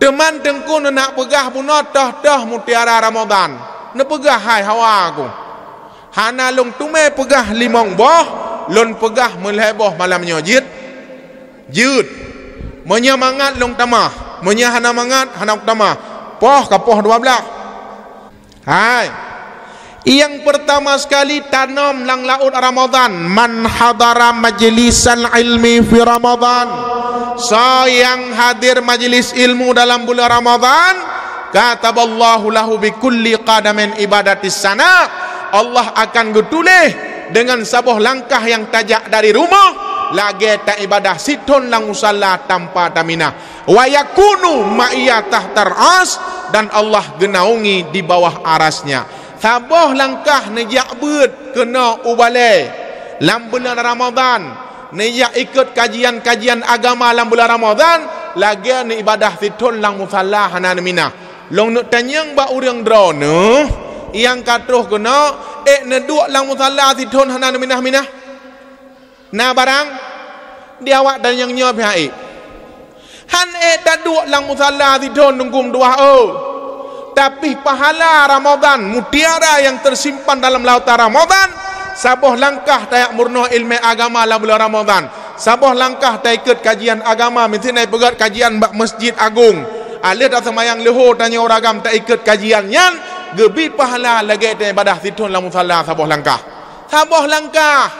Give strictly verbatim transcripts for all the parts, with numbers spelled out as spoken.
Teuma Teungku neunak peugah bunoe toh-toh mutiara Ramadhan. Neupeugah hai hawa ku. Hana lôn teumé peugah limong boh, lôn peugah meulhèe boh malam nyoe jeuet. Jeuet. Meunyoe mangat lôn tamah, meunyoe hana mangat hana kutamah. Poh ka poh dua blaih. Hai. Nyang peurtama sekali tanom lam laôt Ramadhan, man hadara majlisal ilmi fi Ramadhan. Soe nyang hadir majlis ilmu dalam bulan Ramadhan, kataballahu lahu bi kulli qadamin ibadatis sana. Allah akan geutuléh deungon saboh langkah nyang tajak dari rumoh lagèe taibadah sithon lam musalla tanpa taminah. Wa yakunu ma'iyya tahtal arsy, dan Allah geunaungi di bawah arasnya. Saboh langkah neujak beuet keunoe u balèe lam bulan Ramadhan, neujak ikot kajian-kajian agama lam bulan Ramadhan, lagèe neuibadah sithon lam musalla hana neuminah. Lôn neuk tanyong bak ureueng droeneuh nyang ka troh keunoe, ék neuduek lam musalla sithon hana neuminah-minah? Na barang? Di awak tanyong nyoe pih han ék. Han ék taduek lam musalla sithon Teungku meutuah, oh. Tapi pahala Ramadhan, mutiara nyang teusimpan dalam lautan Ramadhan, saboh langkah tajak meurunoe ileumèe agama lam bulan Ramadhan, saboh langkah taikot kajian agama, miseue na ipeugöt kajian bak Masjid Agong, alheuh taseumayang leuhô tanyoe ureueng agam taikot kajian nyan, geubri pahala lagèe taibadah sithon lam musalla saboh langkah. Saboh langkah.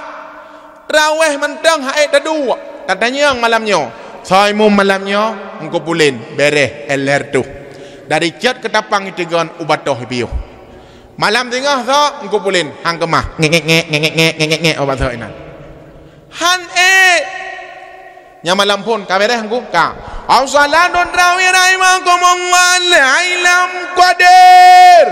Traweh mantong han ék taduek. Tatanyong malam nyoe. Soe imum malam nyoe? Teungku Pulen. Bèrèh, èlèe tuh. Dari cot keu tapang iteugon u batoh ipiôh. Malam singoh soe? Teungku Pulen. Han keumah. Ngek, ngek, ngek, obat soe inan. Han ék. Nyan malam phôn ka bèrèh Teungku? Ka. As-salatu tarawih rahimakumullah, al-ilm qadir.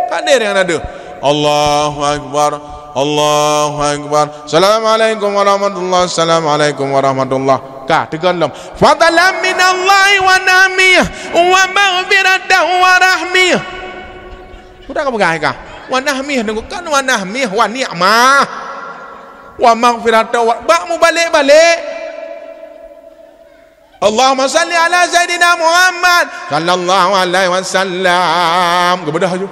Qadir nyang na deuh. Allahu Akbar. Allahu Akbar. Assalamualaikum warahmatullah. Assalamualaikum warahmatullah. Ka, teugon lom. Fadlan minallahi wa na'mah wa maghfiratan wa rahmah. Udah ka peugah ka? Wa na'mah, kan wa na'mah, wa ni'mah. Wa maghfiratan wa, bak mubalek-balek. Allahumma salli ala Sayyidina Muhammad sallallahu alaihi wasallam. Geubeudôh laju.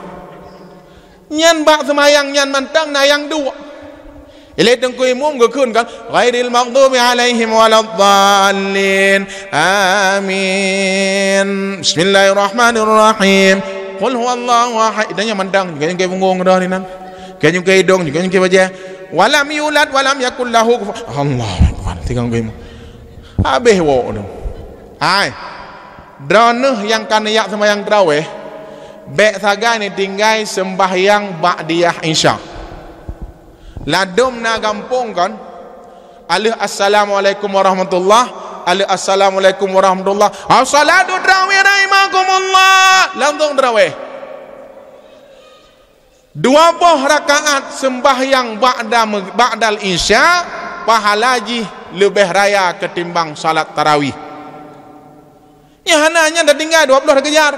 Nyan bak seumayang nyan mantong na nyang duek. Ilèe teungku imum geukheun kan, "Ghairil maghdubi alaihim waladdallin. Amin. Bismillahirrahmanirrahim. Qul huwallahu ahad." Nyan mantong, nyang keu punggong dah ni nan. Nyang keu idong, nyang keu bajèe. "Walam yulad walam yakul lahu kufuwan." Allahu Akbar. Tiga kali. Habéh woe tu. Hai. Droeneuh nyang ka neujak seumayang traweh, bèk sagai neutinggai seumbahyang ba'diyah Isya. Ladôm na gampông kon, alheuh assalamualaikum warahmatullah, alheuh assalamualaikum warahmatullah. As-salatu traweh rahimakumullah. Langsung traweh. Dua boh rakaat seumbahyang ba'da, ba'dal Isya, pahala jih leubeh raya keutimbang salat tarawih. Nyang hana nyan tatinggai dua ploh teukejar.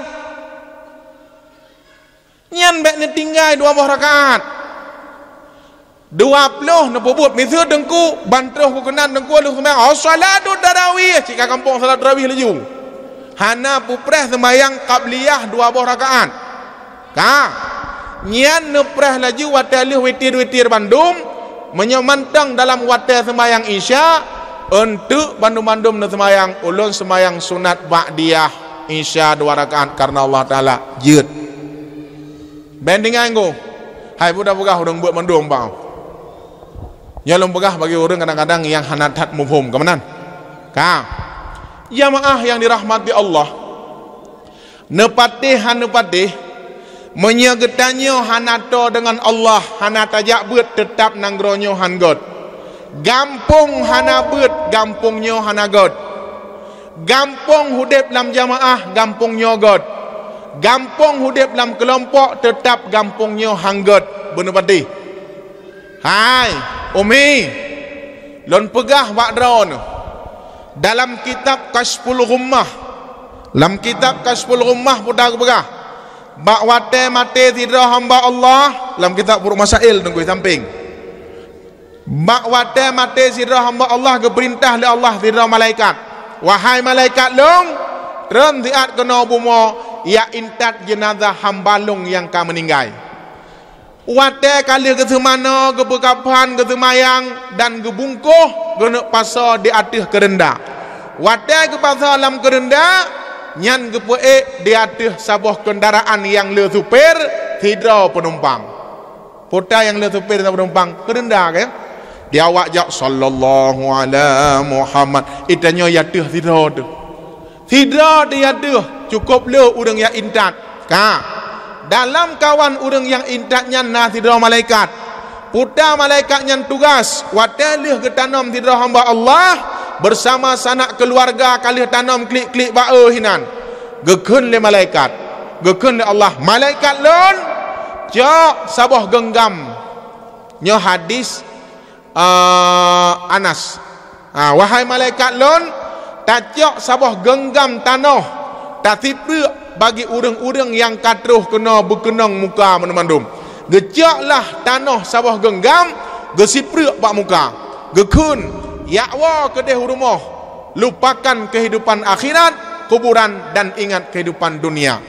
Nyan bèk neutinggai dua boh rakaat. Dua ploh neupeubuet miseue teungku, ban troh keu keunan teungku lheuh seumayang, oh, salatu tarawih, cit ka gampông salat tarawih laju. Hana peupreh seumayang qabliyah dua boh rakaat. Ka. Nyan neupreh laju watèe lheuh witir-witir bandum, meunyoe mantong dalam watèe seumayang Isya, eunteuk bandum-bandum neuseumayang, ulôn seumayang sunat ba'diyah Isya dua rakaat kareuna Allah Taala, jeuet. Bèk tinggai ngô. Hai budak peugah ureueng beuet mandum bang. Nyoe lôn peugah bagi ureueng kadang-kadang nyang hana that muphom, ka meunan? Ka. Jamaah nyang dirahmati Allah. Neupatéh han neupatéh, meunyoe geutanyoe hana toe deungon Allah, hana tajak beuet, teutab nanggroe nyoe han göt. Gampông hana beuet, gampông nyoe hana göt. Gampông udép lam jamaah, gampông nyoe göt. Gampông udép lam keulompok, teutab gampông nyoe han göt. Beuneupatéh. Hai, Umi, lôn peugah bak droeneuh, dalam kitab Kasyful Ghummah, lam kitab Kasyful Ghummah peue geupeugah, bak watèe maté sidroe hamba Allah, lam kitab Furuq Masail teungku sampéng. Bak watèe maté sidroe hamba Allah geupeurintah lé Allah sidroe malaikat, "Wahai malaikat lôn, Trön siat keunoe bumoe, jak intat jeunazah hamba lôn nyang ka meuninggai. Watée ka lheueh geuseumanoe, geupeukaphan, geuseumayang, dan geubungkôh, geuneuk pasoe di ateueh keureunda. Watée geupasoe lam keureunda, nyan geupeuék di ateueh saboh keundaraan nyang le supir sidroe peunumpang. Peue nyang le supir sidroe peunumpang? Keureunda, kan? Di awak jak, "Sallallahu ala Muhammad." Itanyoe ateueh sidroe teuh. Sidroe di ateueh, cukôp le ureuëng nyang intat. Ka. Dalam kawan ureuëng nyang intat nyan na sidroe malaikat. Peue malaikat nyan tugaih, watée lheueh geutanom sidroe hamba Allah, beusama sanak keuluwarga ka lheueh tanom klik-klik bak eu hinan. Geukheun lé malaikat. Geukheun lé Allah, "Malaikat lôn, cok saboh geunggam." Nyoe hadis, eh, Anas. Ha, "Wahai malaikat lôn, tacok saboh geunggam tanoh, tasipreuk bagi ureuëng-ureuëng nyang ka troh keunoe beukeunong muka mandum-mandum." Geucoklah tanoh saboh geunggam, geusipreuk bak muka. Geukheun, "Jak woe keudeh u rumoh, lupakan kehidupan akhirat, kuburan, dan ingat kehidupan dunia."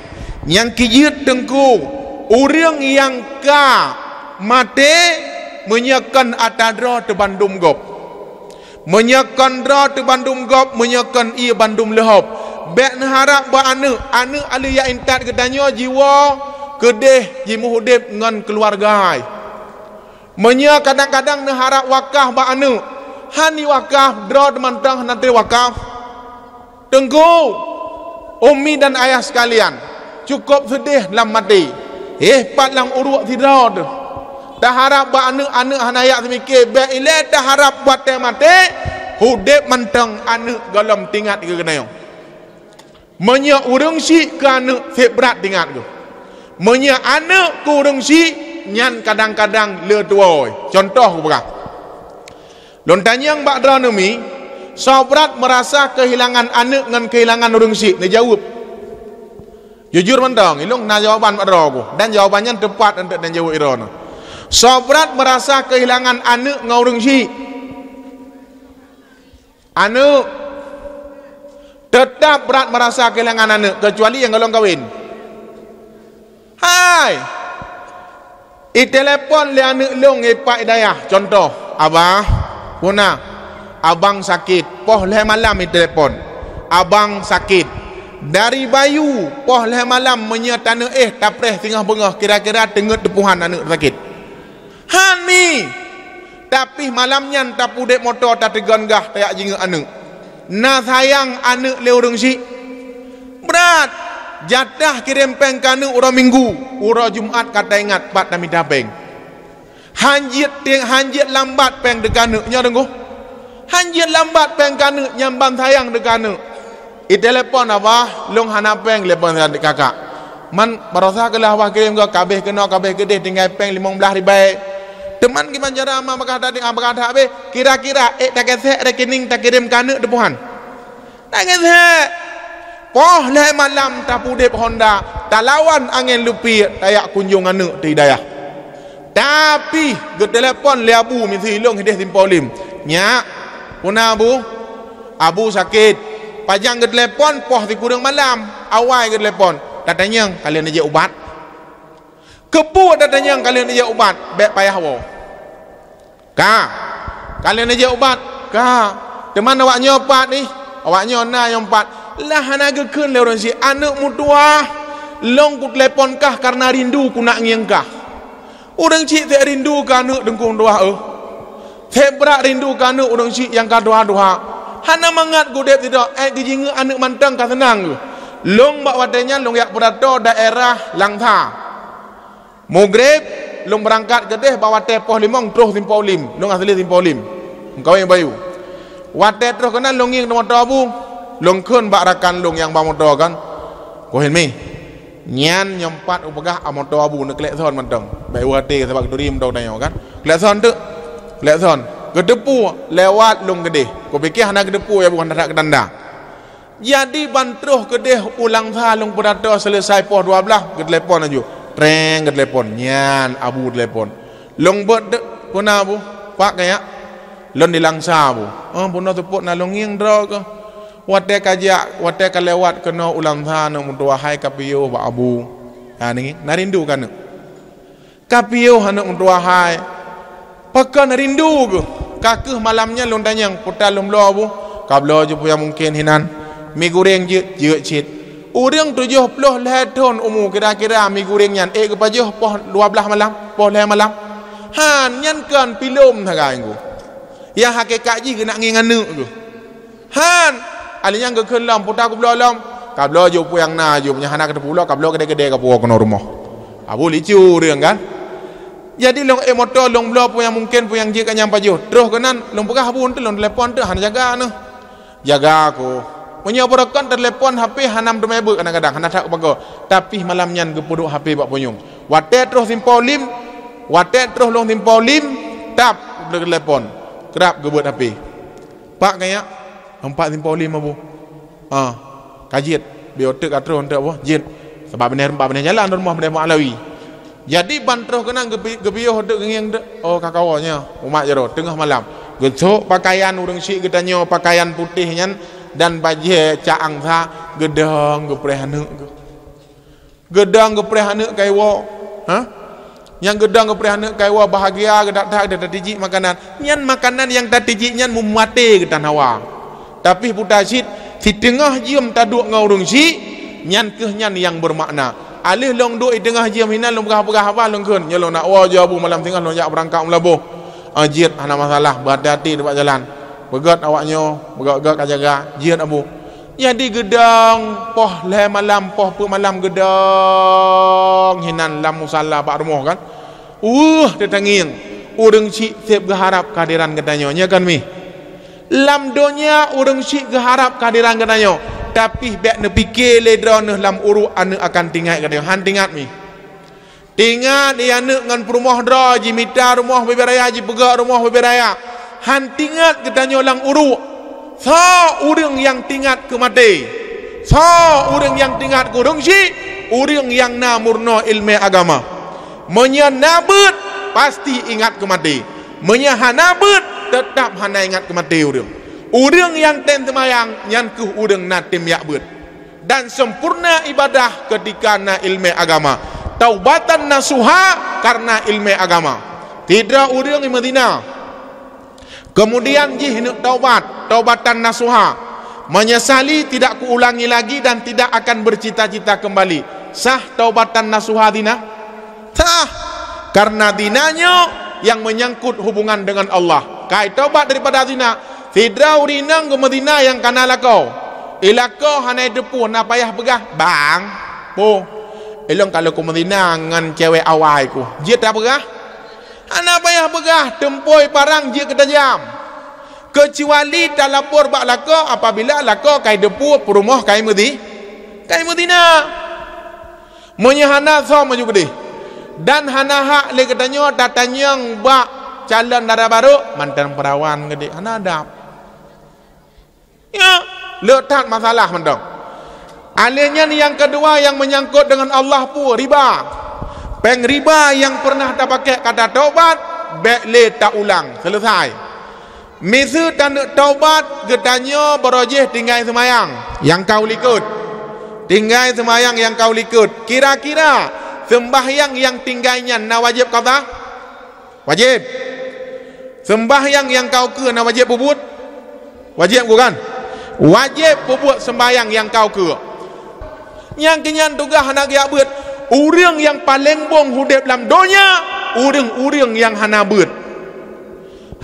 Nyang keujeuet teungku, ureuëng nyang ka maté meunyoe kon atra droe teuh bandum gob. Meunyoe kon droe teuh bandum gob, meunyoe kon ié bandum leuhob. Bék neuharab bak aneuëk, aneuëk aleuh jak intat geutanyoe jiwoe keudeh jimeuudeb ngon keuluwarga hai. Meunyoe kadang-kadang neuharab wakaf bak aneuëk, han iwakaf, droe teuh mantong hana teuwakaf. Teungku, umi dan ayah sekalian, cukôp seudeh lam maté. Éh, pat lam uruek sidroe teuh. Taharab bak aneuëk, aneuëk hana jak seumiké, bék ilée taharab watée maté, udeb mantong aneuëk gohlom teuingat keu geutanyoe. Meunyoe ureuëng syiek keu aneuëk, seb brat teuingat geuh. Meunyoe aneuëk keu ureuëng syiek, nyan kadang-kadang le tuwoe. Cuntoh kupeugah. Lôn tanyong bak droeneuh mi, soe brat meurasa keuhilangan aneuëk ngon keuhilangan ureuëng syiek? Neujaweueb. Jujur mantong, ilôn na jawaban bak droe ku, dan jawaban nyan teupat untuk neujaweueb droeneuh. Soe brat meurasa keuhilangan aneuëk ngon ureuëng syiek? Aneuëk. Teutab brat meurasa keuhilangan aneuëk, keucuali nyang gohlom kawen. Hai! Itelepon lé aneuëk lôn i Pak Hidayah, cuntoh, "Abah, peue na? Abang sakét." Poh lhée malam itelepon, "Abang sakét." Dari bayeue, poh lhée malam meunyoe taneuk éh tapreh singoh beungoh, kira-kira teungeut teupuhan aneuëk sakét. Han mi! Tapi malam nyan tapeuudeb moto, tateugon gah, tajak jingeuk aneuëk. Na sayang aneuëk lé ureuëng syiek? Brat! Jatah kirém péng keu aneuëk uroe Minggu, uroe Jumat ka taingat pat tamita péng. Han jeuet teuh, han jeuet lambat péng teuka aneuëk, nyoe deungoe. Han jeuet lambat péng keu aneuëk, nyan ban sayang teuka aneuëk. Itelepon, "Abah, lôn hana péng," telepon kakak. "Man, baroesa keuh lheueh Abah kirém keu, kabeh keunoe, kabeh keudeh, tinggai péng limong blaih ribèe." "Teuma kiban cara ma, bagaih that, bagaih that habéh?" "Kira-kira ék tagesek rekening takirém keu aneuëk teupuhan?" "Tagesek." Poh lhée malam tapeuudeb honda, talawan angén lupiek, tajak kunjong aneuëk teuh i dayah. Tapi, geutelepon lé Abu misi lôn hideh Simpang Ulim. "Nyak, peue na Abu?" "Abu sakét." "Pajan geutelepon?" "Poh sikureueng malam, awai geutelepon." "Tatanyong, ka lheueh neujép ubat?" "Keupeue tatanyong ka lheueh neujép ubat?" "Bék payah woe." "Ka, ka lheueh neujép ubat?" "Ka." "Teuma awak nyoe pat ih?" "Awak nyoe na nyang pat." Lah hana geukheun lé ureuëng syiek, "Aneuëk meutuwah, lôn kutelepon kah kareuna rindu kunak ngieng kah." Ureuëng syiek seb rindu keu aneuëk deungon tuwah, eh. Seb brat rindu keu aneuëk ureuëng syiek nyang ka tuha-tuha. Hana mangat geuudeb sidroe, ék geujingeuk aneuëk mantong ka seunang geuh. Lôn bak watée nyan lôn jak peurato daerah Langsa. Mugreb, lôn beurangkat keudeh bak watée poh limong troh Simpang Ulim. Lôn asli Simpang Ulim. Meukawen bayeue. Watée troh keunan lôn ngieng di moto Abu. Lôn kheun bak rakan lôn nyang ba moto kan. "Ko Hilmi, nyan nyoe pat upeugah a moto Abu neuklekson mantong. Bék u até sabab geuturi moto tanyoe kan. Klekson teuk." Klekson. Geuteupeue lewat lôn keudeh. Kupike hana geuteupeue ya bukan that keutanda. Jadi ban troh keudeh u Langsa lôn peurato, seuleusai poh dua blaih, geutelepon laju. Treng, geutelepon. Nyan Abu telepon. Lôn beuet teuk, "Peue na Abu?" "Pat kajak?" "Lôn di Langsa Abu." "Oh, bunoe seupôt na lôn ngieng droe keuh." Watée ka jak, watée ka lewat keunoe u Langsa aneuk meutuwah hai ka piôh bak abu. Ha, ni, na rindu keu aneuk. Ka piôh aneuk meutuwah hai. Pakon rindu geuh. Ka kheueh malam nyan lôn tanyong, "Peue ta lôn bloe abu?" "Ka bloe ju peue nyang mungken hinan. Mi gureng jeuet, jeuet cit." Ureuëng tujoh ploh lhée thon umu, kira-kira mi gureng nyan ék geupajoh poh dua blaih malam, poh lhée malam. Han, nyan kon pilom sagai geuh. Nyang hakikat jih geunak ngieng aneuk geuh. Han, alèh nyan geukheun lom, "Peue ta kubloe lom?" "Ka bloe ju peue nyang na ju, meunyo hana kateupeue bloe, ka bloe keudè-keudè ka puwoe keunoe rumoh." Abu licu ureuëng kan? Jadi lôn ék moto, lôn bloe peue nyang mungken, peue nyang jeuet ka nyang pajoh. Troh keunan, lôn peugah abu, "Eunteuk lôn telepon teuk, hana jaga neuh." "Jaga ku." Meunyo beureukan telepon, H P hana meuteumé beuet kadang-kadang, hana that pagoe. Tapi malam nyan geupeuduek H P bak punyueng. Watée troh Simpang Ulim, watée troh lôn Simpang Ulim, tap telepon. Krab geubeuet H P. "Pak, kajak." "Pat Simpang Ulim, abu?" "Ah, ka jeuet. Bèk teuk ka troh eunteuk, abu, jeuet. Sabab binéh, bak binéh jalan rumoh binéh Mak Alawi." Jadi ban troh keunan geupi-, geupiôh teuk geungieng teuk. "Oh, ka kawoe nyoe, umat jaroe, teungoh malam." Geusôk pakaian ureuëng syiek geutanyoe, pakaian putéh nyan dan bajée cak angsa, geudong geupreh aneuk geuh. Geudong geupreh aneuk keu iwoe. Ha? Nyang geudong geupreh aneuk keu iwoe, bahagia geuh that-that geuh tatijik makanan. Nyan makanan nyang tatijik nyan meumaté geutanyoe hawa. Tapi peue ta cit, siteungoh jeuem taduek ngon ureuëng syiek, nyan kheueh nyan nyang beumakna. Alèh lôn duek di teungoh jeuem hinan lôn peugah-peugah haba lôn kheun, "Nyoe lôn nak woe ju abu, malam singoh lôn jak beurangkat meulaboh." "Ah, jeuet, hana masalah, beuhati-hati di bak jalan." Beugét awak nyoe, beugét-gét ka jaga, jeuet abu. Jadi geudong poh lhée malam, poh peuet malam geudong hinan lam musala bak rumoh kan. Weueh, teutangieng, ureuëng syiek seb geuharab kehadiran geutanyoe, nyoe kan mih. Lam donya ureuëng syiek geuharab kehadiran geutanyoe, tapi bék neupike lé droeneuh lam uruek aneuk akan tingat geutanyoe, han tingat mih. Tingat di aneuk ngon peurumoh droe jimita rumoh bubé raya, jipeugét rumoh bubé raya. Han tingat geutanyoe lam uruek. Soe ureuëng nyang tingat keu maté? Soe ureuëng nyang tingat keu ureuëng syiek? Ureuëng nyang na meurunoe iéleumé agama. Meunyoe na beuet, pasti ingat keu maté. Meunyoe hana beuet, teutab hana ingat keu maté ureuëng. Ureuëng nyang tem seumayang, nyan kheueh ureuëng na tem jak beuet. Dan sempurna ibadah ketika na iéleumé agama. Taubatan nasuha karena iéleumé agama. Sidroe ureuëng meuzina. Kemudian jih neuk taubat, taubatan nasuha. Menyesali, tidak kuulangi lagi dan tidak akan bercita-cita kembali. Sah taubatan nasuha zina? Sah. Karena zina nyoe nyang menyangkut hubungan dengan Allah. Ka taubat daripada zina, sidroe ureuëng inong geumeuzina nyang kana lakoe. Ilako hana teupeue, na payah peugah, "Bang, po, ilong kalau kumeuzina ngon cewek awai ku." Jeuet tapeugah? Hana payah peugah, teumpôi parang jeuet keutajam. Keucuali talapor bak lakoe apabila lakoe ka teupeue peurumoh ka meuzi-, ka meuzina. Meunyoe hana, som aju keudeh. Dan hana hak lé geutanyoe tatanyong bak calon dara barô, "Mantan peurawan keudeh, hana adab." Ya, le that masalah mantong. Alèh nyan nyang keudua nyang menyangkut dengan Allah peue? Riba. Péng riba nyang pernah tapakék ka tataubat, bék lé taulang. Seuleusai. Miseue taneuk taubat, geutanyoe baroe jih tinggai seumayang nyang ka u likot. Tinggai seumayang nyang ka u likot. Kira-kira seumbahyang nyang tinggai nyan na wajéb qadha? Wajéb. Seumbahyang nyang ka u keue na wajéb peubuet? Wajéb, bukan? Wajéb peubuet seumbahyang nyang ka u keue. Nyang keu nyan tugaih hana geujak beuet. Ureuëng nyang paleng bong udeb lam donya, ureuëng-ureuëng nyang hana beuet.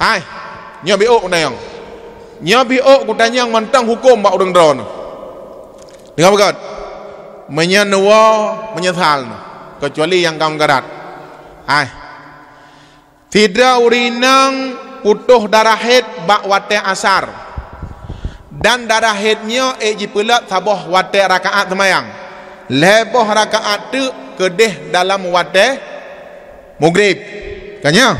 Hai, nyoe biôk kutanyong. Nyoe biôk kutanyong mantong huköm bak ureuëng droeneuh. Deungoe beugét. Meunyoe neuwoe, meunyeusal neuh, keucuali nyang ka meugarat. Hai. Sidroe ureuëng inong putôh darah hét bak watée asar, dan darah hét nyoe ék jipeulot saboh watée rakaat seumayang, lhée boh rakaat teuk keudeh dalam watée mugreb. Ka nyoe,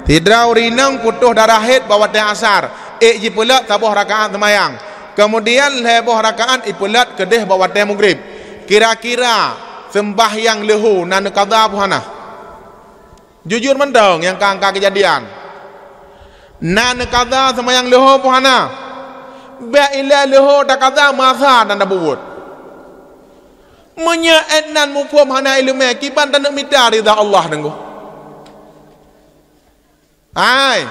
sidroe ureuëng inong putôh darah hét bak watée asar, ék jipeulot saboh rakaat seumayang, keumudian lhée boh rakaat ipeulot keudeh bak watée mugreb. Kira-kira seumbahyang leuhô na neuqadha peue hana? Jujur mantong nyang ka angka keujadian. Na neuqadha seumayang leuhô peue hana? Bék ilée leuho takaza masa dan tapubuet. Meunyoe étnan muphom hana iéleumé, kiban taneuk mita ridha Allah deungoe. Hai,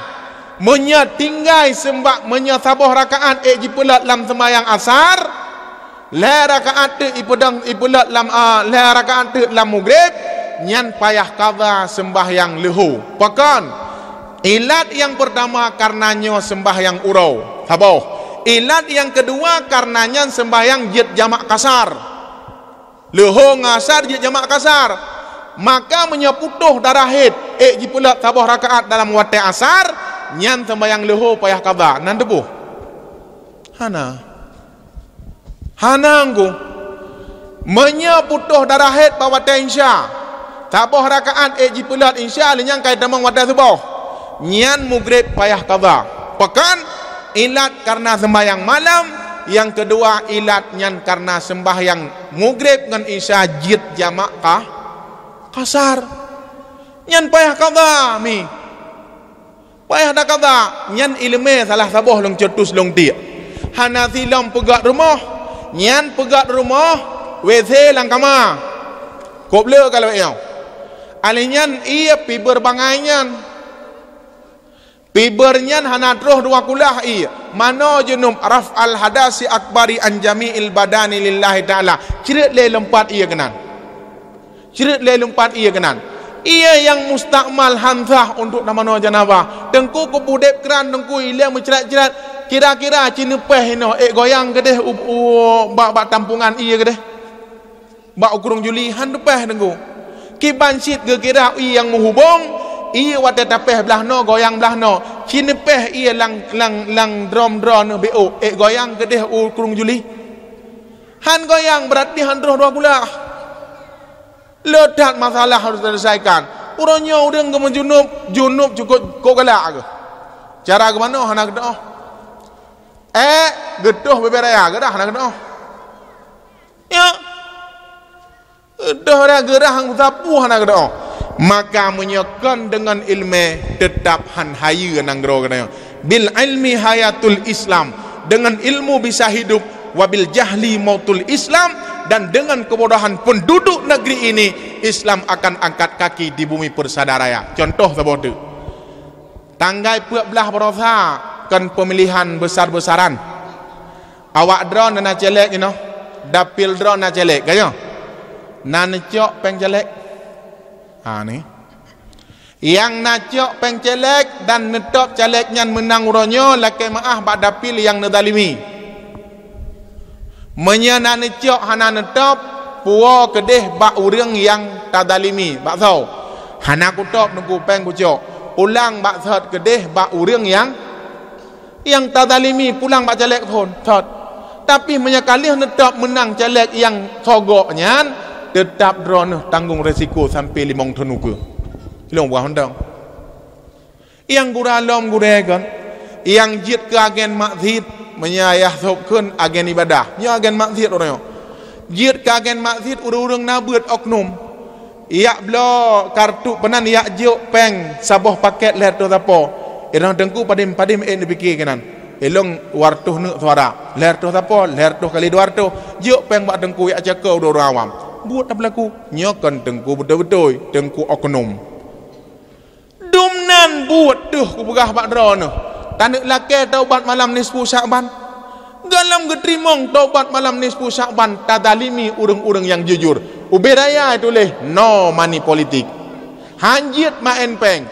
meunyoe tinggai seumbah, meunyoe saboh rakaat ék jipeulot lam seumayang asar, lhée rakaat teuk ipeudong, ipeulot lam, ah, lhée rakaat teuk lam mugreb, nyan payah kaza seumbahyang leuho. Pakon? Ilat nyang peurtama kareuna nyoe seumbahyang uroe. Saboh. Ilat nyang keudua kareuna nyan seumbahyang jeuet jamak kasar. Leuho ngon asar jeuet jamak kasar. Maka meunyoe putôh darah haid, ék jipeulot saboh rakaat dalam watée asar, nyan seumbahyang leuho payah kaza. Nan teupeue? Hana. Hana ngku. Meunyoe putôh darah haid bak watée insya, saboh rakaat ék jipeulot insya lé nyang ka itamong watée suboh, nyan mugreb payah kaza. Pakon? Ilat kareuna seumbahyang malam, nyang keudua ilat nyan kareuna seumbahyang mugreb ngon insya jeuet jamak ka-, kasar. Nyan payah kaza mi. Payah takaza, nyan iéleumé salah saboh lôn cetus lôn tiek. Hana silom peugét rumoh, nyan peugét rumoh, W C lam kama. Kôp le ka lawét nyoe. Alèh nyan ie pibeur bangai nyan. Pibeur nyan hana troh dua kulah ie. Manoe junub, raf'al hadasi akbari an jami'il badani lillahi ta'ala. Crét lé lôn pat ie keunan. Crét lé lôn pat ie keunan. Ie nyang mustakmal han sah untuk tamanoe janabah. Teungku keupeudeb kran, teungku ilée meucret-cret. Kira-kira ci neupéh inoe, ék goyang keudeh u, u, bak, bak tampungan ie keudeh. Bak u krueng juli han teupéh teungku. Kiban cit geukira ie nyang meuhubong, ie watée tapéh blaih noe, goyang blaih noe. Ci neupéh ie lam, lam, lam drom droeneuh bék, ék goyang keudeh u krueng juli. Han goyang, beurati han troh dua kulah. Le that masalah harôh teuselesaikan. Uroe nyoe ureuëng geumeujunub, junub cukôp, cukôp galak geuh. Cara geumanoe hana geuteuoh. Ék geutoh bubé raya geuh dah hana geuteuoh. Ya. Geutoh raya geurah ngon sapu hana geuteuoh. Maka meunyoe kon deungon iéleumé, teutab han hayeue nanggroe geutanyoe. Bil ilmi hayatul Islam, dengan ilmu bisa hidup, wabil jahli mautul Islam, dan dengan kebodohan penduduk negeri ini, Islam akan angkat kaki di bumi persada raya. Contoh saboh teuk. Tanggai peuet blaih baroesa kon pemilihan besar-besaran. Awak droeneuh na caleg inoe, dapil droeneuh na caleg, ka nyoe? Na neucok péng caleg. Ha ni. Nyang na cok péng caleg dan neutôb caleg nyan meunang uroe nyoe lakée meuáh bak dapil nyang neuzalimi. Meunyoe na neucok hana neutôb, puwoe keudeh bak ureuëng nyang tazalimi, bak soe? Hana kutôb teungku péng kucok, pulang bak sot keudeh bak ureuëng nyang Nyang tazalimi pulang bak caleg phon, thot. Tapi meunyoe ka lheueh neutôb meunang caleg nyang sogok nyan, teutab droeneuh tanggong resiko sampoe limong thon ukeue. Ilong buah undang. Nyang gura lom gurée kon, nyang jeuet keu agen maksiet, meunyoe yah sob kheun agen ibadah. Nyoe agen maksiet uroe nyoe. Jeuet keu agen maksiet ureuëng-ureuëng na beuet oknum. Yak bloe kartu peunan yak jok péng saboh paket lhèe reutôh sapo. Irang teungku padum-padum ék neupike keunan. Ilong dua reutôh neuk suara. Lhèe reutôh sapo, lhèe reutôh kali dua reutôh. Jok péng bak teungku yak cakeu ureuëng awam. Buet tapeulaku. Nyoe kon teungku beutôi-beutôi, teungku oknum. Dum nan buet teuh kupeugah bak droeneuh, taneuk lakée taubat malam nisfu Syakban. Galom geuteurimong taubat malam nisfu Syakban tadalimi ureuëng-ureuëng nyang jujur. Ubé raya tuléh no money politik. Hanjeuet maén péng.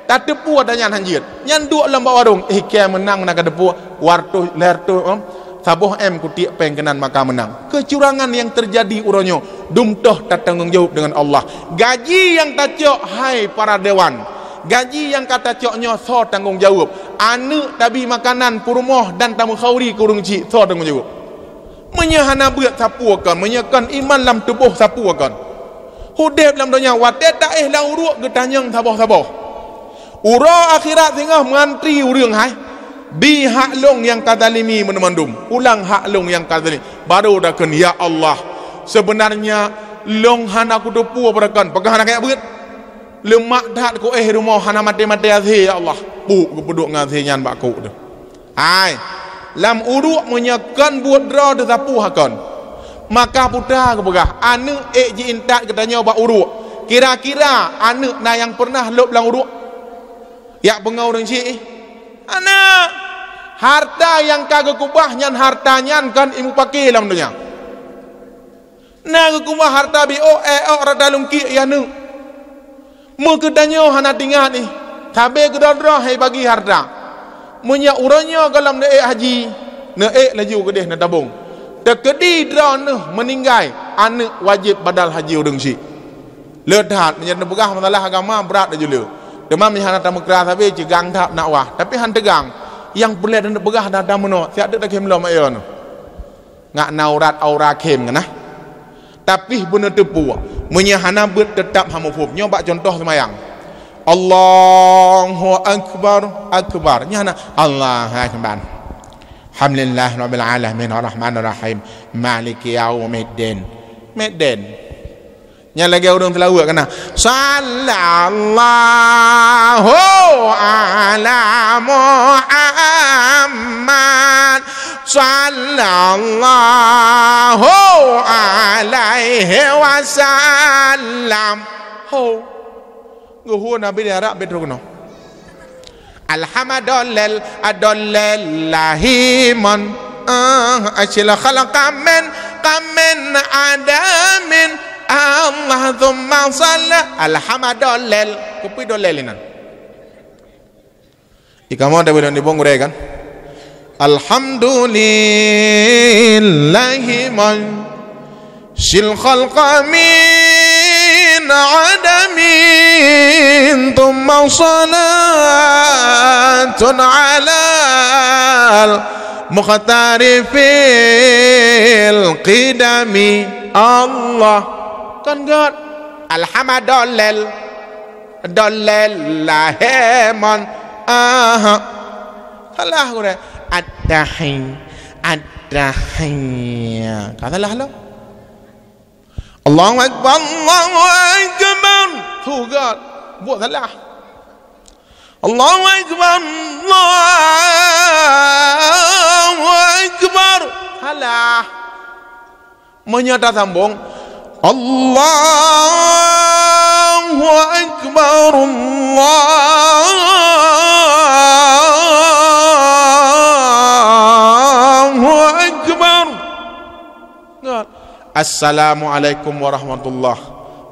Tateupeue ata nyan hanjeuet. Nyan duek lom bak warong, eh kée meunang na ka teupeue, dua reutôh, lhèe reutôh, em. Saboh em kutiek péng keunan maka meunang. Keucurangan nyang teujadi uroe nyoe dum toh tatanggong jaweueb deungon Allah. Gaji nyang tacok hai para dewan, gaji nyang ka tacok nyoe soe tanggong jaweueb? Aneuëk tabi makanan peurumoh dan tameukhuri keu ureuëng chik, soe tanggong jaweueb? Meunyoe hana beuet sapeue kon, meunyoe kon iman lam tuboh sapeue kon? Udeb lam donya watée taéh lam uruek geutanyong saboh-saboh. Uroe akhirat singoh meuantri ureuëng hai. Bi hak lôn nyang ka zalimi banmandum. Ulang hak lôn nyang ka zalimi. Baru takheun, "Ya Allah, seubeunarnya lôn hana kuteupeue beurakon, peugah hana kajak beuet. Leumak that kuéh rumoh hana maté-maté asé, ya Allah." Puk geupeuduek ngon asé nyan bak kok teuh. Hai. Lam uruek meunyoe kon buet droe teusapeue hakon. Maka putra geupeugah, aneuk ék jiintat geutanyoe bak uruek. Kira-kira aneuk na nyang peureunah lôb lam uruek? Jak peungoh ureueng syiek? Hana. Harta nyang ka geukeubah nyan, harta nyan kon imupake lam donya. Na geukeubah harta biôh, ék ôk rata lungkiek ya neuk. Meukeutanyoe hana teuingat ih, sabe keudroe-droe hai bagi harta. Meunyoe uroe nyoe gohlom neuék haji, neuék laju keudeh neutabong. Teukeudi droeneuh meuninggai, aneuk wajéb badal haji ureueng syiek. Le that, meunyoe neupeugah masalah agama brat laju le. Teuma meuhana tameukra sabe ceugang that dakwah, tapi han teugang. Nyang peureulée neupeugah dan tameunoe, siat teuk takhém lom ayo nyoe. Ngat na urat aura khém ngon na. Tapi beuneuteupeu, meunyoe hana beuet teutab hana muphom. Nyoe bak cuntoh seumayang. Allahu Akbar, Akbar. Nyoe hana Allahu Akbar. Alhamdulillah Rabbil Alamin, Arrahmanir Rahim, Maliki Yaumiddin. Middin. Nyan lagée ureueng seulaweuet kana. Sallallahu ala Muhammad. Sallallahu alaihi wasallam. Ho. Geuhue Nabi di Arab beutôi keunoe. Alhamadolel, adolel lahimon. Ah, asil khalaq kamen, kamen adamin. Allah thumma salla. Alhamadolel. Kupi dolel inan. Ikamah dah bilang di bong gurée kan? Alhamdulillahi man sil khalqa min adamin, thumma salatun alal mukhtari fil qidami. Allah. Kan gét? Alhamadolel. Dolel lahimon. Aha. Salah gurée. Attahi. Attahi. Ka salah lo. Allahu Akbar, Allahu Akbar. Tuh gét. Buet salah. Allahu Akbar, Allahu Akbar. Salah. Meunyoe tasambong, Allahu Akbar, Allahu Akbar. Ingat, Assalamualaikum warahmatullah.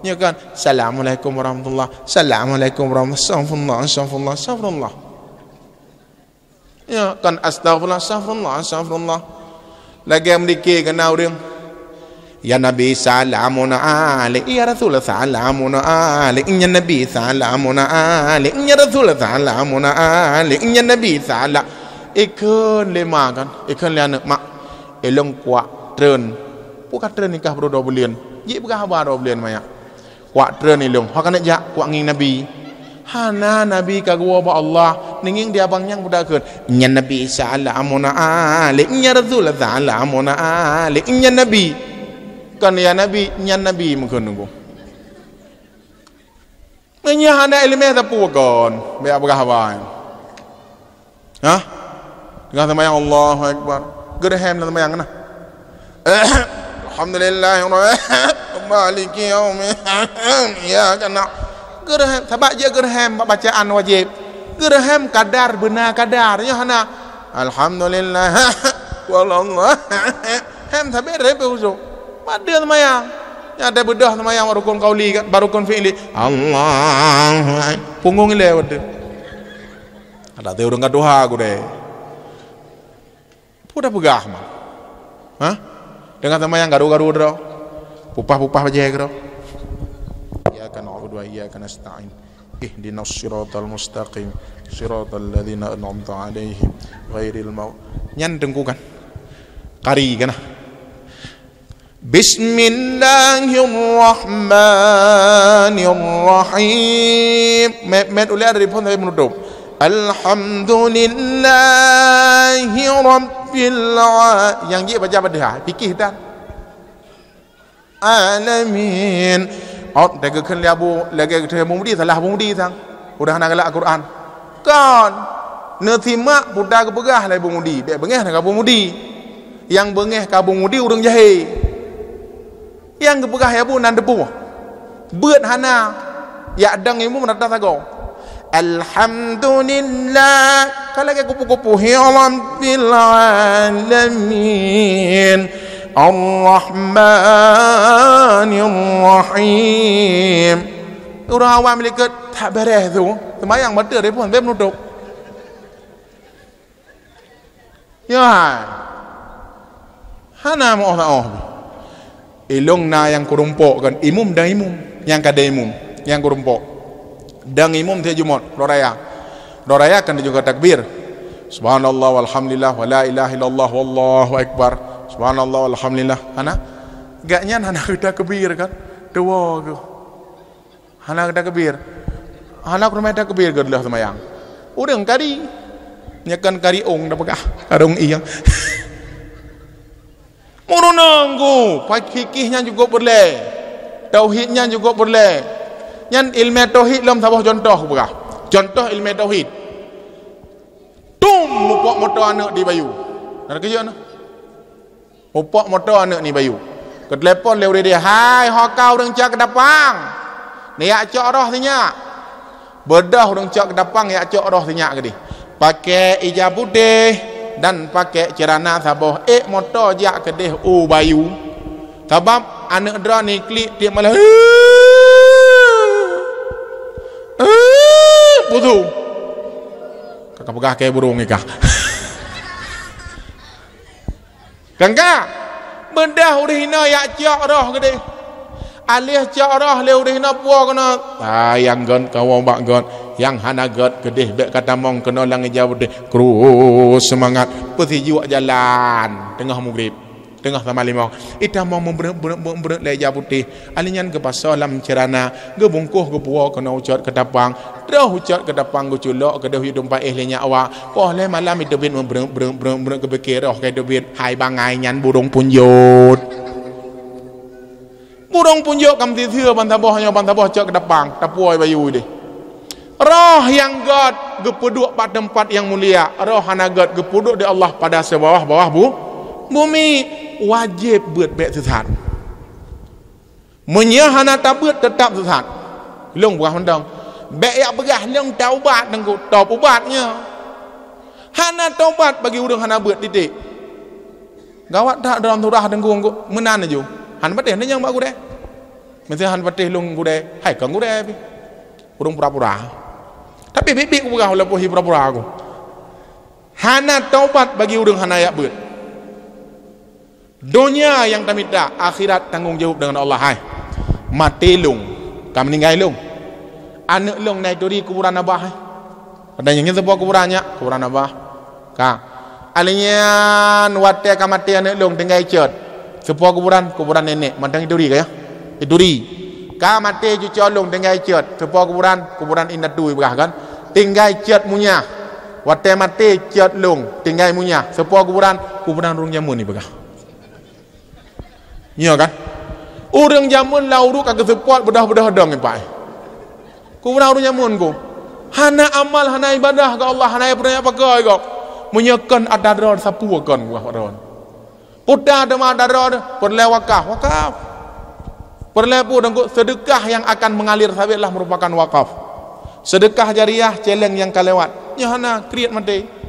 Ya kan? Assalamualaikum warahmatullah. Assalamualaikum warahmatullah. Astagfirullah, astagfirullah, astagfirullah. Ya kan, astagfirullah, astagfirullah, astagfirullah. Lagée meudike keu na ureuëng. Ya Nabi, salamun alaik. Ya Rasul, salamun alaik. Ya Nabi, salamun alaik. Ya Rasul, salamun alaik. Ya Nabi, salam. Ikheun lé ma kan, ikheun lé aneuëk, "Mak, ilong kuak treun." Peue ka treun nikah baru dua buleuen. Jih peugah haba dua buleuen manyak. Kuak treun ilong, ho ka neuk jak, kuak ngieng Nabi. Hana Nabi ka geuwoe bak Allah, neungieng di abang nyang peugah kheun, "Nyan Nabi, salamun alaik, nyan Rasul, salamun alaik, nyan Nabi." Kon ya Nabi, nyan Nabi meukheun nunggu. Meunyoe hana iéleumé sapeue kon, bèk peugah haba. Hah? Teungoh seumayang Allahu Akbar. Geureuhem lam seumayang na. Alhamdulillah, maliki yaumi. Ya kana. Geureuhem, sabab jih geureuhem bak bacaan wajéb. Geureuhem kadar beuna kadar. Nyoe hana. Alhamdulillah. Wallah. Hem sabé rebe usoe. Padahai seumayang. Nyan ada beudôh seumayang rukun qauli kan, baru rukun fi'li. Allahu Akbar. Punggung ilée wadoe. Ada teu ureuëng ka tuha gurée. Peue tapeugah ma? Hah? Teungoh seumayang garu-garu droe. Pupah-pupah bajée keudroe. Iyyaka na'budu wa iyyaka nasta'in. Ihdinas siratal mustaqim. Siratal ladzina an'amta 'alaihim ghairil magh-, nyan teungku kan? Kari kan? Bismillahirrahmanirrahim. Met-met ulée ada di phon tapi menutup. Alhamdulillahi rabbil a-, nyang jih baca Fatihah, fikih dan alamin. Ot, dah geukheun lé Abu, lagée geukheun Abu Mudi, salah Abu Mudi sang. Udah hana galak Al-Quran. Kon. Neusimak peue geupeugah lé Abu Mudi, bék beungéh na keu Abu Mudi. Nyang beungéh keu Abu Mudi ureuëng jahé. Nyang geupeugah lé Abu nan teupeue. Beuet hana, jak dang imum rata sagoe. Alhamdulillah. Ka lagée kupu-kupu, ya Rabbil alamin. Ar-Rahmanir Rahim. Ureuëng awam likot tak beres tu. Seumayang bateue dia pun, dia menutup. Ya hai. Hana meuoh-oh. Ilong na nyang kurumpok kan, imum dan imum. Nyang kada imum, nyang kurumpok. Dan imum tiap Jumat, Raya. Raya kan juga takbir. Subhanallah walhamdulillah wala ilaha illallah wallahu akbar. Subhanallah walhamdulillah. Hana? Gak nyan hana kita kebir kan? Dua ke? Hana takbir. Hana keureume takbir geuh lheueh seumayang. Ureuëng kari. Nyoe kan kari ong dah peugah. Karong iya. Meurunoe nggu, fikih nyan jukôb peureulée. Tauhid nyan jukôb peureulée. Nyan ilmu tauhid lom saboh contoh peugah. Contoh ilmu tauhid. Tum mupok moto aneuëk di bayu. Nah, keujeuet nah. Mupok moto aneuëk ni bayu. Keutelepon lé ureuëng dia, "Hai, ho ka ureuëng cok keudapang. Ni jak cok roh sinyak." Beudôh ureuëng cok keudapang, jak cok roh sinyak keudeh. Pakai ija putéh dan pakai ceurana saboh ék moto jak keudeh u bayu. Sabab aneuëk droe ni klik tiek malam. Pusu. Ka peugah keu burung ikah. Kan ka? Beudôh ureuëng hinoe jak cok roh keudeh. Aléh cok roh lé ureuëng hinoe puwoe keunoe. Ah, nyang gét kawoe bak gét, nyang hana gét keudeh bék ka tamong keunoe lam ija putéh. Krus seumangat, peusijuek jalan teungoh mugrib, teungoh sama limong. Itamong meubreuet-breuet-breuet lé ija putéh. Aléh nyan geupasoe lam ceurana, geubungkôh geupuwoe keunoe u cot keudapang. Troh u cot keudapang geuculok keudeh u teumpat éh lé nyak awak. Poh lhée malam iteubiet meubreuet-breuet-breuet geupike roh ka iteubiet. Hai bangai nyan burung punjot. Burung punjot ka meusiseue ban saboh nyoe ban saboh cot keudapang, tapuwoe bayu deh. Roh nyang gét geupeuduek bak teumpat nyang mulia, roh hana gét geupeuduek di Allah pada sibawah-bawah bu-, bumi. Wajéb beuet bék seusat. Meunyoe hana tabeuet, teutab seusat. Lôn peugah mantong. Bék jak peugah lôn taubat teungku, tôb ubat nyoe. Hana taubat bagi ureuëng hana beuet titik. Gawat that dalam surah teungku, meunan laju. Han patéh neujang bak gurée. Meusé han patéh lôn gurée, hai kon gurée pih. Ureuëng pura-pura. Tapi biet-biet kupeugah walaupun hi pura-pura aku. Hana taubat bagi ureuëng hana jak beuet. Donya nyang tamita, akhirat tanggong jaweueb deungon Allah, hai. Maté lôn, ka meuninggai lôn. Aneuëk lôn na ituri kuburan abah, hai. Padahai nyan seupôt kuburan nyak, kuburan abah. Ka. Aléh nyan watée ka maté aneuëk lôn tinggai cot. Seupôt kuburan, kuburan nenek, mantong ituri ka ya? Ituri. Ka maté cucoe lôn tinggai cot, seupôt kuburan, kuburan indatu ipeugah kan. Tinggai cot munyah. Watée maté cot lôn tinggai munyah, seupôt kuburan, kuburan ureuëng jameun ipeugah. Nyoe kan? Ureuëng jameun lam uruek ka geuseupôt beudôh-beudôh dong ipak. Kuburan ureuëng jameun ku. Hana amal, hana ibadah keu Allah, hana peureulée pakai kok. Meunyoe kon atra droe sapeue kon buah droe. Puta teuma atra droe peureulée wakaf, wakaf. Peureulée peue teungku, seudeukah nyang akan meungalir sabit lah meurupakan wakaf. Seudeukah jariah céléng nyang ka lewat. Nyoe hana kriet maté.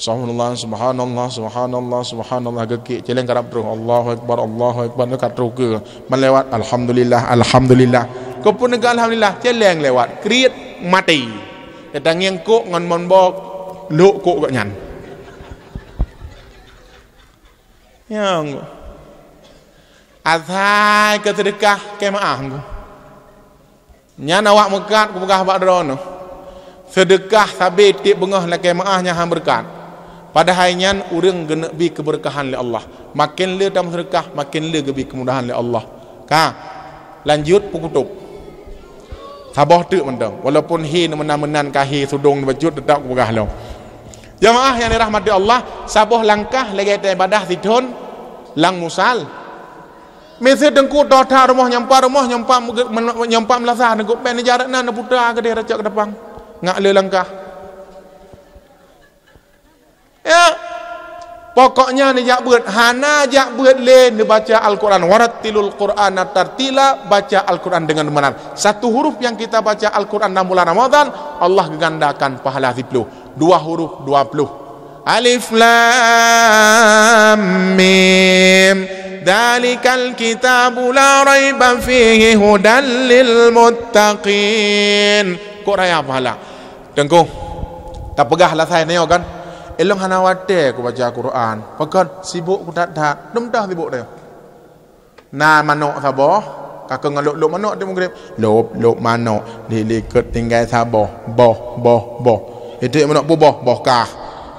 Subhanallah, subhanallah, subhanallah, subhanallah, geukik, céléng karab troh. Allahu Akbar, Allahu Akbar, ka troh keu. Meulewat, alhamdulillah, alhamdulillah. Keupeue neuga alhamdulillah, céléng lewat, kriet maté. Teutangieng kok ngon mon bok, lok kok gobnyan. Nyang asai keu seudeukah keu meu'ah. Nyan awak meukat kupeugah bak droeneuh, seudeukah sabe tieb beungoh lakée meu'ah nyan han beureukat. Padahai nyan ureuëng geuneuk bi keubeureukeuhan lé Allah. Maken le tameuseudeukah, maken le geubi keumudahan lé Allah. Ka, lanjut peukutôb. Saboh teuk mantong, walaupun hi neumeunan-meunan ka hi sudong neubacut, teutap kupeugah lom. Jamaah nyang dirahmati Allah, saboh langkah lagée taibadah sithon lam musal. Miseue teungku toh that rumoh nyang pat rumoh, nyang pat meuge-, men-, nyang pat meulasah teungku, bék neujareuk na neuputa keudeh racok keudapang. Ngak le langkah. Ya. Pokoknya neujak beuet, hana jak beuet lé neubaca Al-Quran. Warattilul Qur'ana tartila, baca Al-Quran dengan benar. Satu huruf yang kita baca Al-Quran dalam bulan Ramadan, Allah geugandakan pahala siploh. Dua huruf, dua ploh. Alif Lam Mim. Dzalikal kitabu la raiba fihi hudal lil muttaqin. Kok raya pahala? Teungku, tapeugah lasai nyoe kan? Ilong hana watée kubaca Quran. Pakon? Sibok kuthat-that. Dum dah sibok teuh. Na manok saboh, ka keu ngon lôb-lôb manok di Maghrib. Lôb-lôb manok, di likot tinggai saboh. Boh, boh, boh. Itu manok peuboh, boh kah.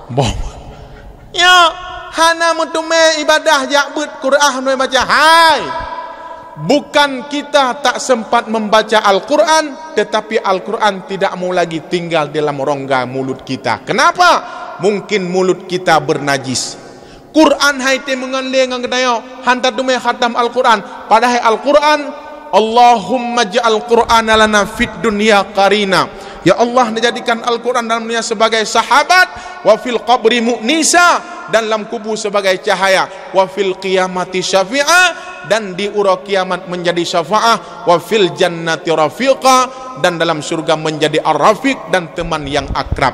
Boh. Ya, hana meuteumé ibadah jak beuet Quran meunyoe baca. Hai! Bukan kita tak sempat membaca Al-Quran, tetapi Al-Quran tidak mau lagi tinggal dalam rongga mulut kita. Kenapa? Mungkin mulut kita bernajis. Quran hai teumeungon lé ngon geutanyoe, han tateumé khatam Al-Quran. Padahai Al-Quran, Allahumma ja'al Qur'ana lana fid dunya qarina. Ya Allah, neujadikan Al-Quran dalam dunia sebagai sahabat, wa fil qabri mu'nisa, dan lam kubu sebagai cahaya, wa fil qiyamati syafi'a, dan di uroe kiamat menjadi syafaah, wa fil jannati rafiqa, dan dalam syurga menjadi ar-rafiq dan teman yang akrab.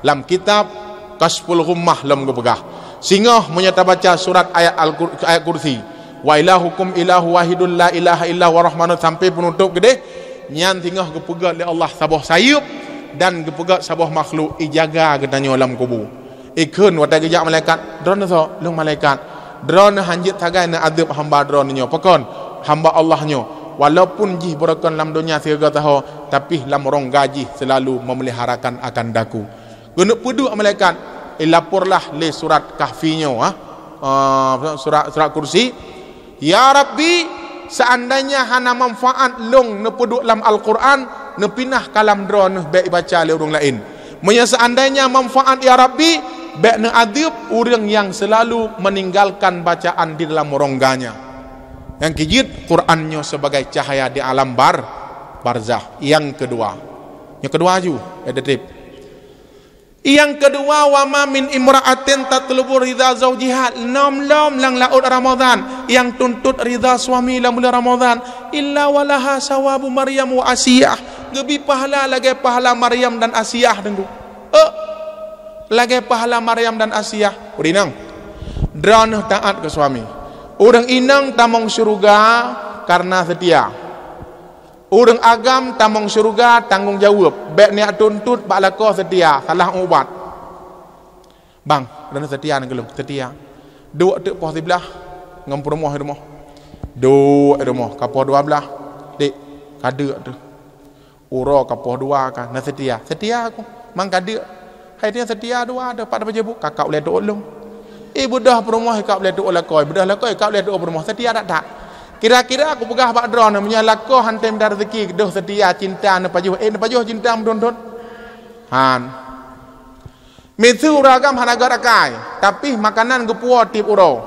Lam kitab Kasyful Ghummah lom geupeugah, singoh meunyoe tabaca surat ayat Al-Kur-, ayat kursi, "Wa ilahukum ilahu wahidul la ilaha illa huwa rahmanun," sampai penutup keudeh, nyan singoh geupeugét lé Allah saboh sayeuep dan geupeugét saboh makhluk ijaga geutanyoe lam kubu. Ikheun watée geujak malaikat, "Droeneuh soe?" "Lôn malaikat." "Droeneuh hanjeuet sagai neuadeueb hamba Droeneuh nyoe." "Pakon?" "Hamba Allah nyoe. Walaupun jih beureukan lam donya sigoe saho, tapi lam rongga jih selalu memeliharakan akan daku." Geuneuk peuduek malaikat, "Ilaporlah lé surat Kahfi nyoe, ha? Ah, surat, surat Kursi. Ya Rabbi, seandainya hana manfaat lôn neupeuduek lam Al-Quran, neupinah ka lam Droeneuh bék ibaca lé ureuëng laén. Meunyoe seandainya manfaat, ya Rabbi, bék neuadeueb ureuëng nyang seulalu meninggalkan bacaan di dalam rongganya." Nyang keujeuet, Quran nyoe sebagai cahaya di alam bar-, barzah. Nyang keudua. Nyang keudua aju, ya, Detib. Nyang keudua, "Wa ma min imra'atin tatlubu ridha zaujiha," lom-lom lam laôt Ramadhan, nyang tuntot ridha suami lam bulan Ramadhan, "illa walaha sawabu Maryam wa Asiyah," geubi pahala lagée pahala Maryam dan Asiyah, Teungku. Eh, lagée pahala Maryam dan Asiyah. Ureuëng inong, droeneuh taát keu suami. Ureuëng inong tamong syeuruga kareuna seutia. Ureuëng agam tamong syeuruga tanggong jaweueb, bék neujak tuntot bak lakoe seutia, salah ubat. "Bang, droeneuh seutia ngon lôn, seutia." Duek teuk poh siblaih ngon peurumoh di rumoh. Duek di rumoh, ka poh dua blaih, "Dek, ka deuk teuh." Uroe ka poh dua ka, "Na seutia?" "Seutia aku." "Mang ka deuk?" "Hai dia seutia dua teuh, pat pajoh bu?" "Kakak ulée tuôt lôn." Eh, beudôh peurumoh, ikak ulée tuôt lakoe, beudôh lakoe, ikak ulée tuôt peurumoh, seutia that-that. Kira-kira kupeugah bak droeneuh, meunyoe lakoe han tem mita rezeki, deuh seutia cinta neupajoh, eh, neupajoh cinta meuthon-thon? Han. Miseue ureuëng agam hana gét akai, tapi makanan geupuwoe tieb uroe.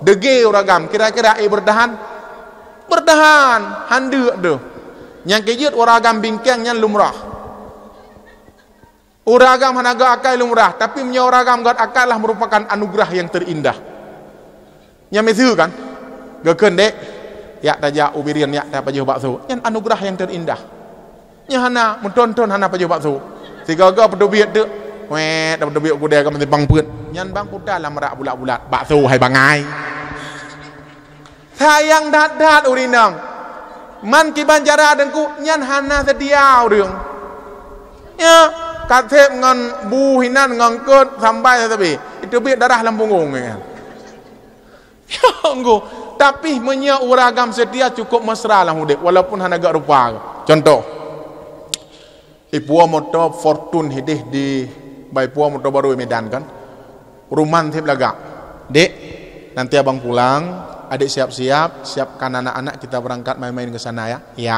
Degé ureuëng agam, kira-kira, eh, beurtahan? Beurtahan, han deuk deuh. Nyang keujeuet ureuëng agam bingkeng nyan lumrah. Ureuëng agam hana gét akai lumrah, tapi meunyoe ureuëng agam gét akai lah merupakan anugerah yang terindah. Nyan miseue kan? Geukheun dek, yak tajak u Bireuen, yak tapajoh bakso. Nyan anugerah yang terindah. Nyan hana, meuthon-thon hana pajoh bakso. Sigoe-goe peuteubiet teuk, wéet, peuteubiet gudée ka meusi bang peuet. Nyan bang puta lam rak bulat-bulat, bakso hai bangai. Sayang that-that ureuëng inong. Man kiban cara Teungku, nyan hana seutia ureuëng. Ya, kaseb ngon bu hinan ngon kot sambai sabe. Itu biet darah lam punggong, ya. Ya, Teungku. Tapi meunyoe ureuëng agam seutia cukup mesra lam udeb, walaupun hana gét rupa. Contoh, ipuwoe moto Fortune hideh di, bah ipuwoe moto barô di Medan kan. Ruman seb lagak. "Dek, nanti abang pulang, adik siap-siap, siapkan anak-anak, kita berangkat main-main ke sana ya." "Ya."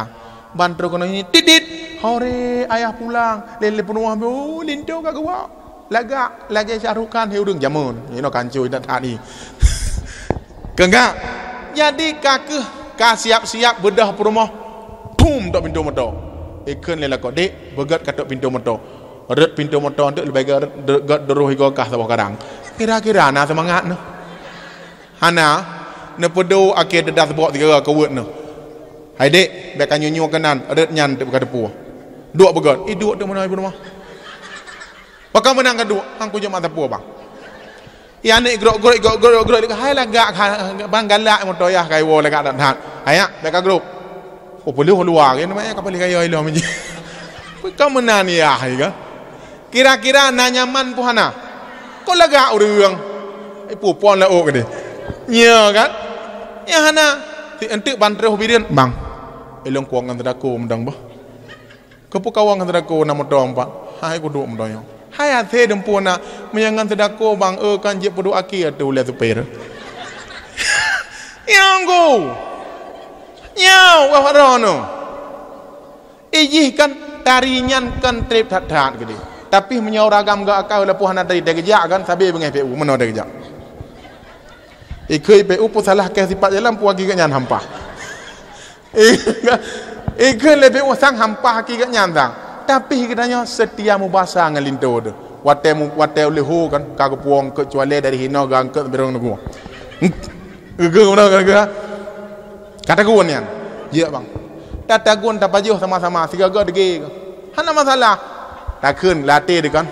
Ban trok keunoe nyan, titit. Hore, ayah pulang. Lé-lé peurumoh, oh, linto ka geuwoe. Lagak, lagée Shah Rukh Khan, he ureuëng jameun. Inoe kanco intat that ni. Keunggak. Jadi ka keuh, ka siap-siap beudôh peurumoh. Pum, tok pintoe moto. Ikheun lé lakoe, "Dek, beugét ka tok pintoe moto." Rot pintoe moto teuk leubeh gét, gét duroh igoe kah saboh kadang. Kira-kira na seumangat neuh. Hana, neupeuduek akhé deudas bok sigoe keuweuet neuh. "Hai dék, bèk ka nyoe-nyoe keunan, rot nyan teuk ka teupeue." Duek beugét, iduek teuk meunoe ibu rumoh. Pakon meunan ka duek, han kujak mata peue bang. Ya aneuk grok-grok, grok-grok, grok-grok, hai lagak, ha, bang galak moto yah, kai woe lagak that-that. Hai, bèk ka grok. Oh, peuleuh luwa, kan, namanya kapal kayu ilom je. Ka meunan yah, kan? Kira-kira na nyaman pun hana. Kok lagak ureueng? Eh, pupon lauk deh. Nya, kan? Ya hana. Si enteuk ban troh bireuen, "Bang, ilong kuang ngon seudaku meudong bah." Keupeue kawang seudaku na moto empat? Hai kuduek meudong nyoe. Hai até dumpeue na, meunyoe ngon seudaku bang, eu kan jeuet peuduek aki ateueh ulèe supir. Nyang gu. Nyang wah droeneuh. Ijih kan tari nyan kan trép that-that geude. Tapi meunyoe ureueng agam gak akai walaupun hana tari teugeujak kan sabe beungéh P U meunoe teugeujak. Ikeu P U pun salah keh sipat jalan pun agi gak nyan hampah. Ikeu lé P U sang hampah aki gak nyan sang. Tapi geutanyoe seutia mubasa ngon linto teuh. Watèe mu-, watèe ulèe ho kan ka geupuong keucuali dari hinoe gangkot birong nugu. Geugeu meunoe geugeu. Ka tagun nyan. Jeuet bang. Tatagun tapajoh sama-sama sigaga dege. Hana masalah. Takheun latih deh kan.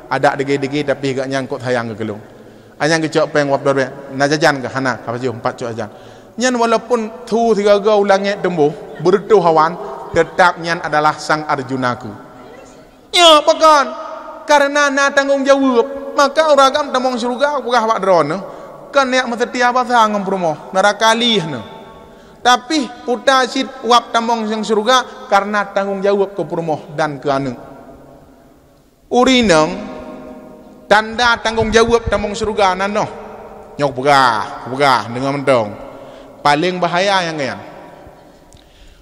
Adak dege-dege tapi gak nyangkot sayang geukeulong. Anyang geucok péng wab doré. Na jajan kah? Hana. Ka pajoh empat cok jajan. Nyan walaupun thu sigaga u langét tumboh, beureutoh awan, teutap nyan adalah sang Arjunaku. Nyoe pakon? Kareuna na tanggong jaweueb, maka ureueng agam tamong syeuruga peugah bak droeneuh, kon neujak meuseutia basa ngon peurumoh, neuraka lih neuh. Tapi, peue cit wab tamong nyang syeuruga kareuna tanggong jaweueb keu peurumoh dan keu aneuk. Ureueng inong, tanda tanggong jaweueb tamong syeuruga na noh. Nyoe kupeugah, kupeugah deungon mantong. Paleng bahaya nyang nyan.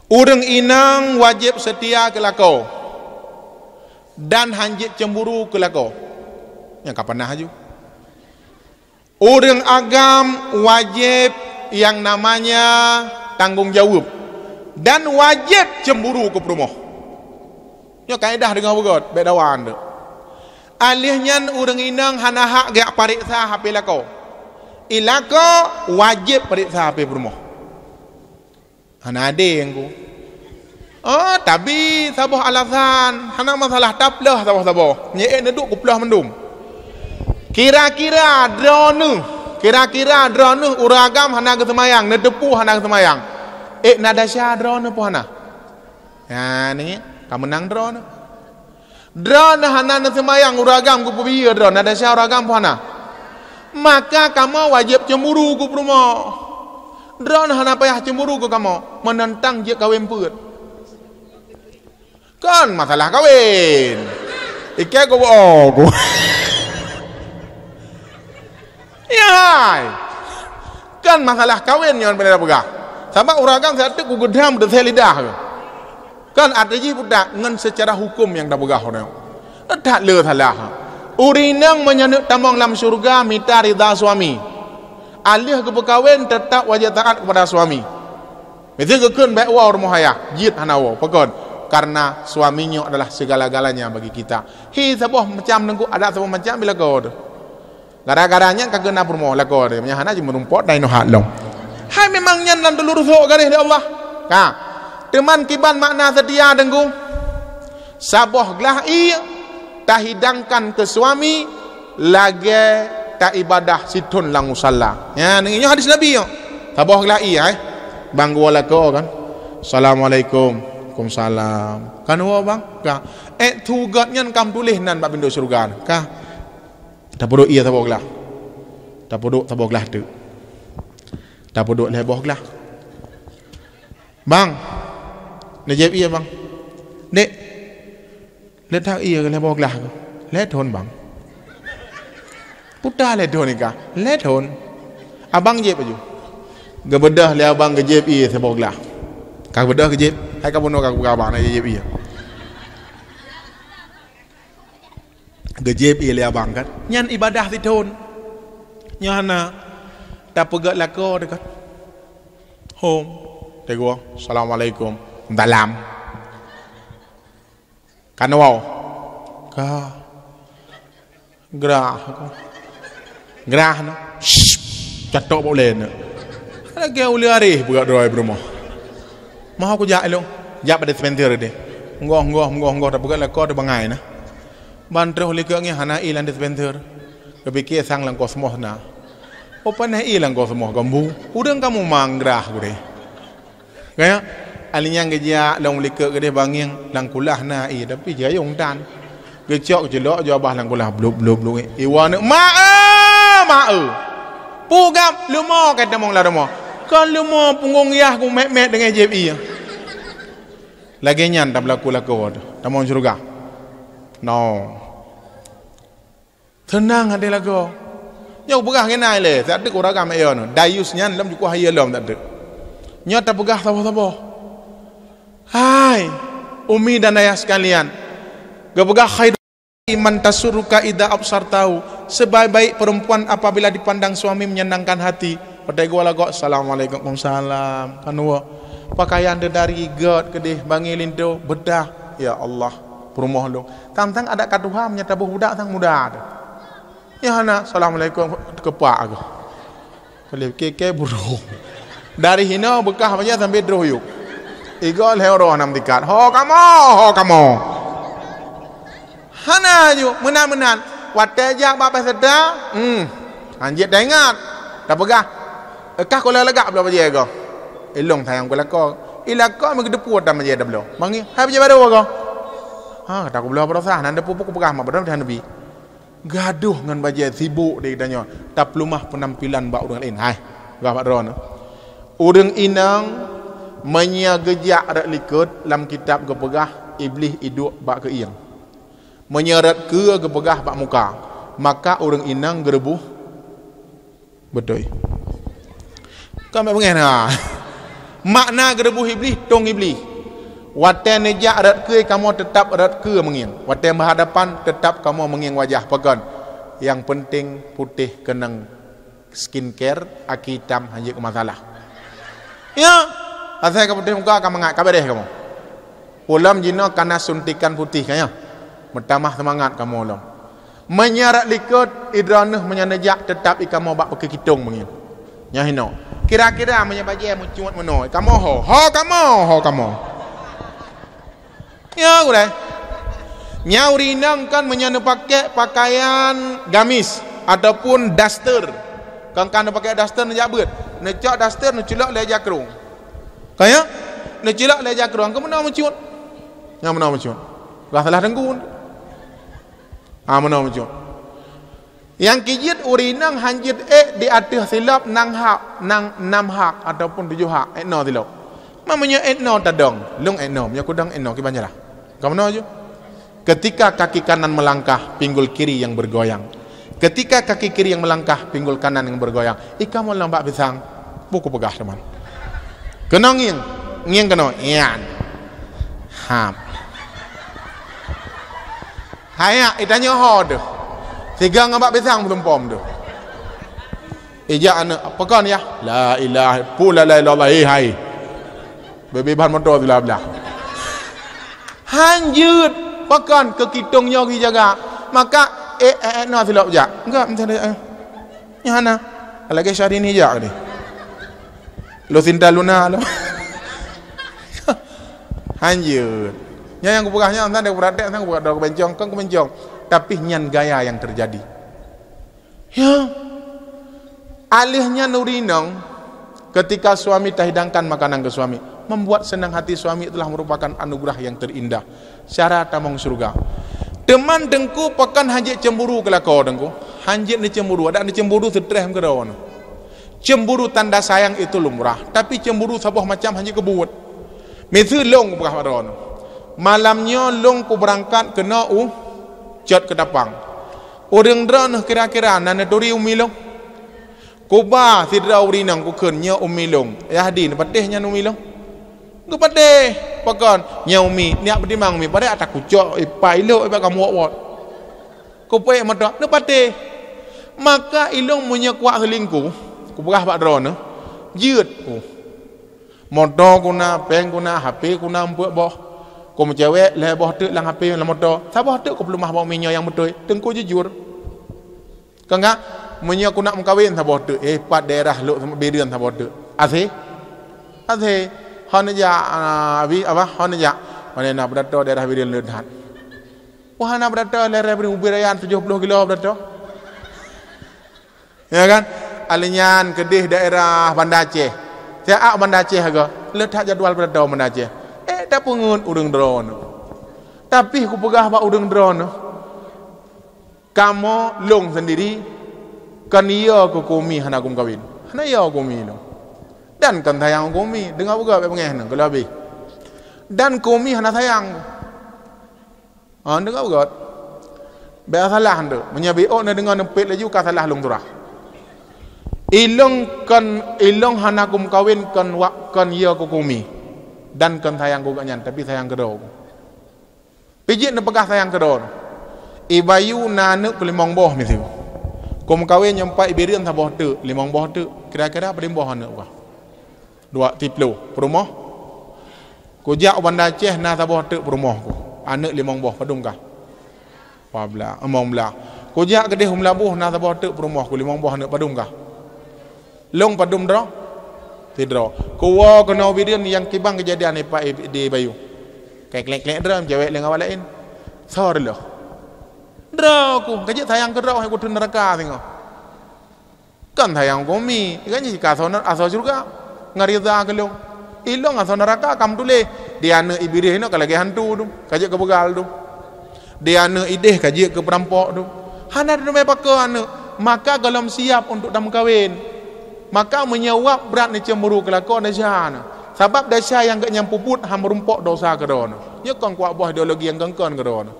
Ureueng inong wajéb seutia keu lakoe dan hanjeuet cemburu keu lakoe. Nyang ka panah aju. Ureueng agam wajéb nyang namanya tanggong jaweueb dan wajéb cemburu keu peurumoh. Nyoe kaedah deungon beugöt, bèk dawan teuk. Alheuh nyan ureueng inong hana hak geujak pareksa H P lakoe. I lakoe wajéb pareksa H P peurumoh. Hana adé engku. Oh, tabi saboh alasan, hana masalah taploh saboh-saboh. Nyeuk neuduek kuploh mandum. Kira-kira droeneuh, kira-kira droeneuh ureueng agam hana geuseumayang, neuteupeue hana geuseumayang. Ék na desya droeneuh peue hana? Nyan nyoe, ka meunang droeneuh. Droeneuh hana neuseumayang ureueng agam geupeubiyeu droeneuh, na desya ureueng agam peue hana? Maka kamoe wajéb cemburu keu peurumoh. Droeneuh hana payah cemburu keu kamoe, meuneuntang jeuet kawen peuet. Kon masalah kawen. Ikei ku boh ku. Ya hai. Kan masalah kawen nyan beuna peugah. Sabab ureueng agam siat teuk ku geudram desya lidah. Kan atra jih budak ngon seucara huköm nyang tapeugah uroe nyoe. That le salah. Ureueng inong meunyoe neuk tamong lam syeuruga mita ridha suami. Alheuh geupeukawen teutap wajéb taat keupada suami. Miseue geukheun bèk woe rumoh ayah, jeuet hana woe. Pakon? Karena suami nyoe adalah segala-galanya bagi kita. Hi saboh macam teungku, adak saboh macam bila kau tu. Gara-gara nyan ka keunan peurumoh lakoe teuh, meunyo hana jimeurumpok dan inoe hat lom. Hai memang nyan lam teulurusok garéh lé Allah. Ka. Teuman kiban makna seutia teungku. Saboh glah ié tahidangkan keu suami lagèe taibadah sithon lam musalla. Nyan nyoe hadis Nabi nyoe. Saboh glah ié, eh. Bang geuwoe lakoe kan. Assalamualaikum. Waalaikumsalam. Kan woe bang? Ka. Eh, tugat nyan kam tuléh nan bak pintoe syeuruga. Ka. Tapeuduek ié saboh glah. Tapeuduek saboh glah teuk. Tapeuduek lhèe boh glah. Bang, neujép ié bang. Dek, leutak ié lhèe boh glah. Lhèe thon bang. Puta lhèe thon ika. Lhèe thon. Abang jép aju. Geubeudôh lé abang geujép ié saboh glah. Ka geubeudôh geujép. Hai ka bunoe ka geupeugah abang na jép ié. Geujép ié lé abang kan. Nyan ibadah sithon. Nyan hana tapeugah lakoe teuh kan. Hom. Teguh. Assalamualaikum. Dalam. Kan woe. Ah. Grah aku. Grah na. Shh. Catok bak ulèe na. Lagèe ulèe areh peugah droe peurumoh. Meuho kujak ilong. Jak bak dispenser deh. Ngoh, ngoh, ngoh, ngoh, tapeugah lakoe teuh bangai na. Ban troh likot ngieng hana ie lam dispenser. Geupike sang lam kosmos na. Oh, panéh ie lam kosmos gambu. Udeueng kamoe manggrah gurèe. Kaya, ali nyang geujak lom likot keudeh bangieng lam kulah na ie, tapi jayong tan. Geucok geuculok jawah lam kulah, blub, blub, blub. Iwa neuk, "Mak, eh, mak, eh." Pugam, leumo ka tamong lam rumoh. Kon leumo punggong yah ku mèt-mèt deungon jieb ie. Lagèe nyan tapeulaku lakoe teuh, tamong syeuruga. No. Seunang até lagoe. Nyoe peugah ngenai lé, sateuk ureueng agam yo nyoe. Dayus nyan lom jukuk hayeue lom sateuk. Nyoe tapeugah saboh-saboh. Hai, umi dan ayah sekalian, geupeugah khairul man tasurruka idza absartahu, sebaik-baik perempuan apabila dipandang suami menyenangkan hati. Watèe geuwoe lagoe, "Assalamualaikum." "Waalaikumsalam." Kan woe. Pakaian teudari gèt keudeh, bangi linto, beudah. Ya Allah, peurumoh lôn. Tang-tang adat ka tuha, meunyo taboh budak sang muda teuh. Ya hana, "Assalamualaikum," teukepak aku. Boleh kike burung. Dari hino beukah bajèe sampai droe yub. Igo lhèe uroe hana meutikat. "Ho kamoe, ho kamoe." Hana ju, meunan-meunan. Watèe jak bak peserta, hmm, hanjeuet taingat. Tapeugah, "Kah kula lagak bloe bajèe goe." "Ilong sayang kula ko." Ilako meugeudeupu ata bajèe tabloe. Mangi, "Hai bajèe barô goe." "Ha, kata kubloe baroesa, hana deupeu peugah mak baroesa hana bi." Gadoh ngon bajèe, sibok di geutanyoe, tapeuleumah peunampilan bak ureueng laén. Hai, peugah bak droeneuh. Ureueng inong meunyo geujak rot likot, lam kitab geupeugah Iblih iduek bak keuieng. Meunyo rot keue geupeugah bak muka, maka ureueng inong geureubôh beutôi. Kon bèk beungèh na. Makna geureubôh Iblih, tông Iblih. Watèe neujak rot keue, kamoe teutab rot keue meungieng. Watèe meuhadapan, teutab kamoe meungieng wajah. Pakon? Nyang peunteng putéh keunong skincare, aki itam hanjeuet keu masalah. Ya, asai ka putéh muka, ka mangat, ka beureh kamoe. Ulôn jinoe kana suntikan putéh ka nyan. Meutamah seumangat kamoe lom. Meunyo rot likot, i droeneuh meunyo neujak, teutab i kamoe bak peukeukitong meungieng. Nyan hinoe. Kira-kira meunyo bajèe meucuet meunoe, i kamoe ho, ho kamoe, ho kamoe. Ya, gurèe. Nyan ureueng inong kan meunyo neupakèk pakaian gamis ataupun daster. Kan, kan neupakèk daster neujak beuet. Neucok daster neuculok lé jakrong. Ka nyan? Neuculok lé jakrong, keu meunoe meucuet. Nyang meunoe meucuet. Bah salah teungku. Ha, meunoe meucuet. Nyang keujeuet ureueng inong hanjeuet ék di ateueh silop nam hak, nam, nam hak ataupun tujoh hak, ék noe silop. Ma meunyoe ék noe tadong, lôn ék noe, meunyoe kudong ék noe, kiban jalah. Ka meunoe ju. Ketika kaki kanan melangkah, pinggul kiri yang bergoyang. Ketika kaki kiri yang melangkah, pinggul kanan yang bergoyang. I kamoe lom bak pisang, buku peugah teuma. Keunoe ngieng, ngieng keunoe, ian. Hap. Hai, itanyoe ho teuh. Sigoe ngon bak pisang meutumpom teuh. Ijak aneuk, "Apa kon, Yah?" "La ilaha, pu la ilaha illallah, eh, hai." Bebe ban moto sila blah. Hanjeuet, pakon keu kitong nyoe geujaga. Maka, eh, eh, eh, na silop jak. Enggak, misalnya, eh. Nyan hana. Lagèe Syahrini jak ni. Lo Sinta Luna lo. Hanjeuet. Nyan nyang kupeugah nyan, entah dia beuratek, entah kupeugah dah kebencong, kan kebencong. Tapi nyan gaya yang terjadi. Ya. Aleuh nyan ureueng inong, ketika suami tahidangkan makanan ke suami, membuat senang hati suami itulah merupakan anugerah yang terindah. Syara tamong syurga. Teuma teungku pakon hanjeuet cemburu keu lakoe teungku. Hanjeuet neucemburu, adak neucemburu stres meukeurau nyoe. Cemburu tanda sayang itu lumrah, tapi cemburu saboh macam hanjeuet keubuet. Miseue lôn kupeugah bak droeneuh. Malam nyoe lôn kubeurangkat keunoe u Cot Keutapang. Ureueng droeneuh kira-kira na neuturi umi lôn? Kuba sidroe ureueng inong kukheun, "Nyoe umi lôn." "Yah di, neupatéh nyan umi lôn?" "Geupatéh." "Pakon?" "Nyoe umi." Neujak peutimang umi, padahai ata kucok, ipai lhok, ibai kamoe wot-wot. Kupeuék mata, neupatéh. Maka ilôn meunyoe kuat seulingkoh, kupeugah bak droeneuh, jeuet. Oh. Moto ku na, péng ku na, H P ku na, eumpeuk boh. Ku meucewek lhèe boh teuk lam H P, lam moto, saboh teuk ku peuleumah bak umi nyoe nyang beutôi, teungku jujur. Kon ka, meunyoe ku nak meukawen saboh teuk, eh, pat daerah lhok Bireuen saboh teuk. Aséh? Aséh. Hana jak, ah, abi, apa? Hana jak. Mana na beudato daerah Bireuen le that. Wah, na beudato daerah Bireuen, ubé raya tujoh ploh kilo beudato. Ya kan? Alinyan keudeh daerah Banda Aceh. Siat Banda Aceh aga. Le that jadwal beudato Banda Aceh. Eh, tapeungeut ureueng droeneuh. Tapi ku peugah bak ureueng droeneuh. Kamoe lôn sendiri, kon yo keu kumi hana ku meukawen. Hana yo keu kumi lôn. Dan kon sayang keu kumi, deungoe beugöt bèk beungèh nyoe, kalau habéh. Dan keu kumi hana sayang. Ha, deungoe beugöt. Bèk salah nyoe. Meunyoe biôk na deungoe neupet laju ka salah lôn surah. Ilôn kon, ilôn hana ku meukawen kon wak, kon yo keu kumi. Dan kon sayang keu gobnyan, tapi sayang keu droe. Pih jeuet neupeugah sayang keudroe. I Bayu na aneuk keu limong boh miseue. Ku meukawen nyang pat i Bireuen saboh teuk, limong boh teuk. Kira-kira padum boh aneuk kah? Dua, siplôh. Peurumoh. Kujak u Banda Aceh na saboh teuk peurumoh ku. Aneuk limong boh, padum kah? Dua blah, limong blah. Kujak keudeh u Meulaboh na saboh teuk peurumoh ku, limong boh aneuk, padum kah? Lôn padum droe? Sidroe. Kuwoe keunoe u Bireuen nyang kiban keujadian i pa-, i, di Bayu. Klek-klek-klek droe, meucewek lé ngon awak laén. Soe reuloh? Droe ku, ka jeuet sayang keudroe, hai kuteun neuraka singoh. Kon sayang keu kumi, kan jih ka asoe ner-, asoe syeuruga. Ngon ridha keu lôn. Ilôn asoe neuraka ka meutuléh. Di aneuk Iblih nyoe ka lagèe hantu tu, ka jeuet keu beugal tu. Di aneuk idéh ka jeuet keu peurampok tu. Hana teumé pakoe aneuk, maka gohlom siap untuk tameukawen. Maka meunyoe wab brat neucemburu keu lakoe desya nyoe. Sabab desya nyang geuh nyan peubuet han meurumpok desya keudroe nyoe. Nyoe kon kuak boh ideologi nyang kon-kon keudroe nyoe.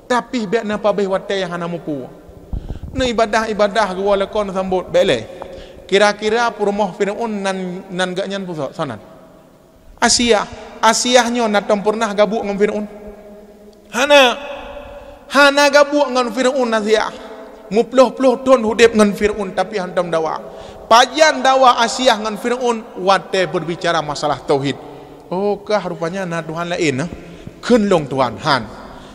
Tapi bèk na pabéh watèe nyang hana mupu. Neuibadah-ibadah geuwoe lakoe neusambot, bèk lé. Kira-kira peurumoh Fir'aun nan, nan geuh nyan peue soe nan? Asiah. Asiah nyoe na tom peureunah gabuek ngon Fir'aun? Hana. Hana gabuek ngon Fir'aun Asiah. Muploh-ploh thon udép ngon Fir'aun, tapi hantom dawa. Pajan dawa Asiah ngon Fir'aun? Watèe berbicara masalah tauhid. Oh, kah rupanya na Tuhan laén, eh? Kheun lôn Tuhan, han.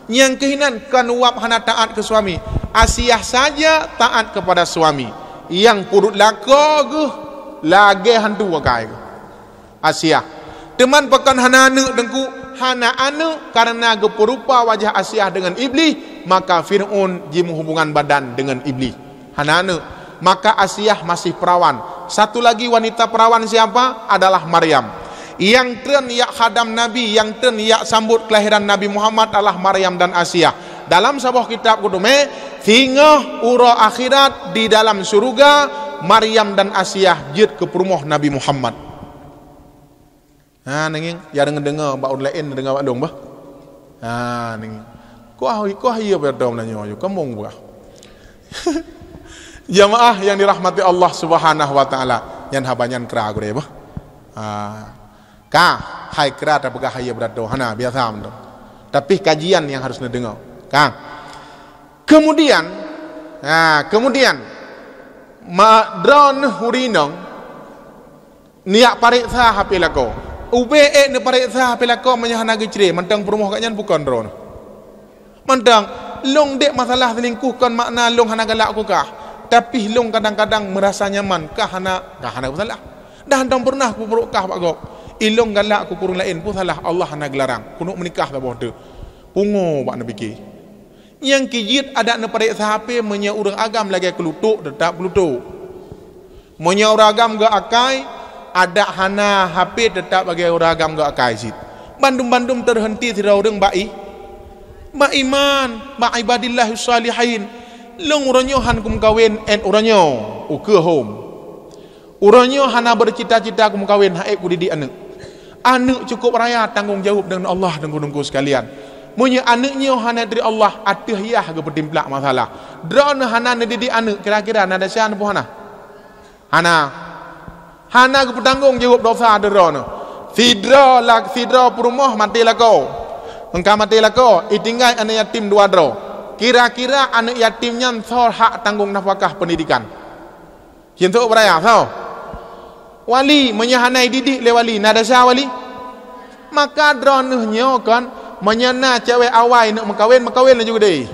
Nyang keuh inan kon wab hana taat keu suami. Asiah saja taat kepada suami. Nyang peuduek lakoe geuh lagèe hantu akai geuh. Asiah. Teuma pakon hana aneuk, Teungku? Hana aneuk karena geupeurupa wajah Asiah deungon Iblih, maka Fir'aun jimeuhubungan badan deungon Iblih. Hana aneuk. Maka Asiah masih perawan. Satu lagi wanita perawan siapa? Adalah Maryam. Nyang treun jak khadam Nabi, nyang treun jak sambot kelahiran Nabi Muhammad adalah Maryam dan Asiah. Dalam saboh kitab kuteumé, singoh uroe akhirat di dalam syeuruga, Maryam dan Asiah jeuet keu peurumoh Nabi Muhammad. Ha, neungieng, ya deungoe-deungoe bak ureueng laén, deungoe bak lôn bah. Ha, neungieng. Kuah, kuah iya pada tom nyoe, kamoe bah. Jamaah yang dirahmati Allah Subhanahu wa Taala, nyan haba nyan kra gurée bah. Ha. Ka, hai kra tapeugah hai iya beuratoe, hana, biasa mantong. Tapi kajian yang harus neudeungoe. Ka. Kemudian, ha, kemudian, ma, droeneuh ureueng inong, neujak pareksa H P lakoe. Ubé ék neupareksa H P lakoe meunyoe hana geucre, mantong peurumoh gobnyan bukon droeneuh. Mantong, lôn dek masalah selingkuh kon makna lôn hana galak keu kah. Tapi lôn kadang-kadang meurasa nyaman kah hana, kah hana peusalah. Dah mantong peureunah kupeuruek kah bak gob. Ilôn galak keu ureueng laén peusalah, Allah hana geularang. Keuneuk meunikah saboh teuk. Pungo bak neupiké. Nyang keu jeuet adak neupareksa H P meunyoe ureueng agam lagée keulotok, teutap keulotok. Meunyoe ureueng agam geuakai, adak hana H P teutap lagée ureueng agam geuakai cit. Bandum-bandum teuhenti sidroe ureueng bak i-, bak iman, bak ibadillah shalihin. Lôn uroe nyoe han kumeukawen, ét uroe nyoe, ukeue hom. Uroe nyoe hana beucita-cita kumeukawen, han ék kudidik aneuk. Aneuk cukup raya tanggong jaweueb deungon Allah, teungku-teungku sekalian. Meunyoe aneuk nyoe hana teuridhi Allah, ateueh yah geupeutimplak masalah. Droeneuh hana neudidik aneuk, kira-kira na desya neupeue hana? Hana. Hana geupeutanggong jaweueb desya droeneuh. Sidroe la-, sidroe peurumoh maté lakoe. Engka maté lakoe, itinggai aneuk yatim dua droe. Kira-kira aneuk yatim nyan soe hak tanggong nafakah pendidikan? Cit sôk beuraya, soe? Wali, meunyoe hana ididik lé wali, na desya wali? Maka droeneuh nyoe kon Meunyoe na cewek awai neuk meukawen, meukawen laju keudeh.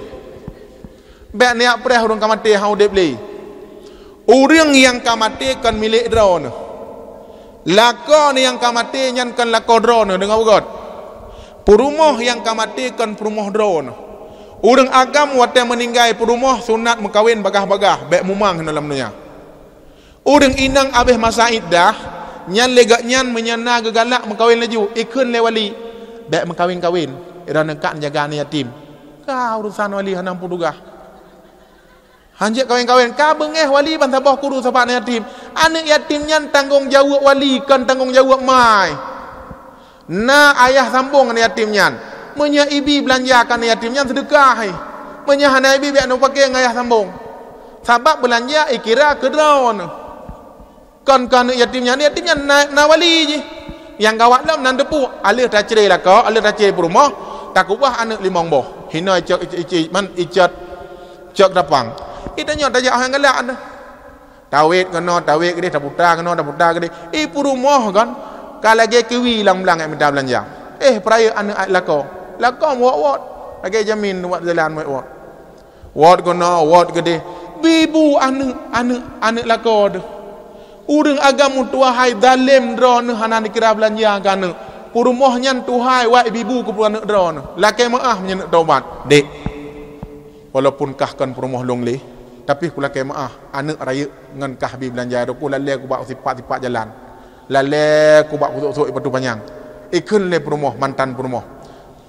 Bék neujak preh ureuëng ka maté hana udeb lé. Ureuëng nyang ka maté kon milék droeneuh. Lakoe nyang ka maté nyan kon lakoe droeneuh, deungoe beugét. Peurumoh nyang ka maté kon peurumoh droeneuh. Ureuëng agam watée meuninggai peurumoh sunat meukawen bagaih-bagaih, bék mumang hinoe lam donya. Ureuëng inong abéh masa iddah, nyan lé gobnyan meunyoe na geugalak meukawen laju, ikheun lé wali, "Bék meukawen-kawen, droeneuh ka neujaga aneuëk yatim." Ka urusan wali hana meupeue tugaih. Hanjeuet kawen-kawen, ka beungéh wali ban saboh kuru sabab aneuëk yatim. Aneuëk yatim nyan tanggong jaweueb wali, kon tanggong jaweueb mai. Na ayah sambong aneuëk yatim nyan. Meunyoe ibi beulanja keu aneuëk yatim nyan, seudeukah, eh. Meunyoe hana ibi, bék neupaké ngon ayah sambong. Sabab beulanja ikira keu droeneuh. Kon keu aneuëk yatim nyan, aneuëk yatim nyan na, na wali jih. Nyang gawat lom nan teupeu, aleuh tacre lakoe, aleuh tacre peurumoh, takeubah aneuëk limong boh. Hinoe icok, icok, icok, man, icok, icok tapang. Ita nyoe tajak nyang galak tu. Tawet keunoe, tawet keudeh, taputa keunoe, taputa keudeh. I peurumoh kan, ka lagée kiwi lam blang mita beulanja. Eh, peurayeuk aneuëk lakoe. Lakoe wot-wot. Lagée jamin wot jalan wot-wot. Wot keunoe, wot keudeh. Bibu aneuëk, aneuëk, aneuëk lakoe deuh. Ureuëng agam meutuah hai zalem droeneuh hana neukira beulanja keu aneuëk. Peurumoh nyan tuhai wai bibu keu aneuëk droeneuh. Lakée meuáh meunyoe neuk taubat. Dek. Walaupun kah kon peurumoh lôn lé, tapi kulakée meuáh, aneuëk rayeuk ngon kah bi beulanja, ku lalée kubak sipak-sipak jalan. Lalée kubak kusok-sok i Batu Panyang. Ikheun lé peurumoh, mantan peurumoh,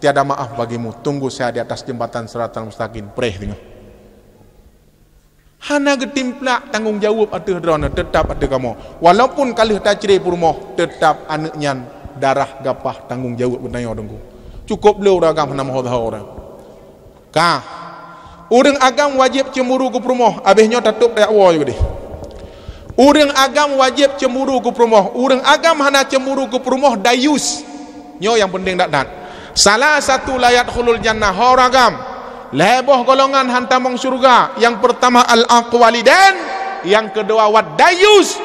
"Tiada maaf bagimu, tunggu saya di atas jembatan Siratal Mustaqim." Preh singoh. Hana geutimplak tanggong jaweueb ateueh droeneuh, teutab ateueh kamoe. Walaupun ka lheueh tacre peurumoh, teutab aneuëk nyan darah gapah tanggong jaweueb geutanyoe, Teungku. Cukôp le ureuëng agam hana meuho-ho ureuëng. Ka. Ureuëng agam wajéb cemburu keu peurumoh, abéh nyoe tatôb tajak woe ju keudeh. Ureuëng agam wajéb cemburu keu peurumoh. Ureuëng agam hana cemburu keu peurumoh, dayus. Nyoe nyang peunteng that-that. Salah satu la yadkhulul jannah, ho ureuëng agam. Lhée boh golongan han tamong syeuruga. Nyang peurtama al-aqu walidain, nyang keudua wad dayus.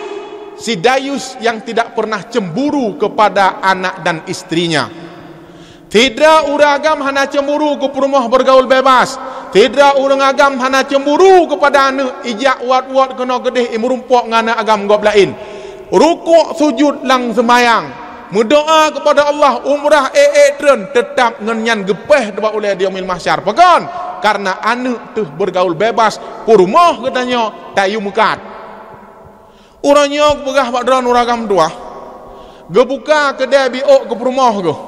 Si dayus nyang tidak pernah cemburu kepada anak dan istrinya. Sidroe ureuëng agam hana cemburu keu peurumoh bergaul bebas. Sidroe ureuëng agam hana cemburu keupada aneuëk, ijak wot-wot keunoe keudeh imeurumpok ngon aneuëk agam gob laén. Rukuk sujud lam seumayang. Meudoá keupada Allah, umrah ék-ék treun, teutab ngon nyan geupéh bak ulée di Yaumil Mahsyar. Pakon? Kareuna aneuëk teuh bergaul bebas, peurumoh geutanyoe tayue meukat. Uroe nyoe geupeugah bak droeneuh ureuëng agam tuah, geubuka keudée biôk keu peurumoh geuh.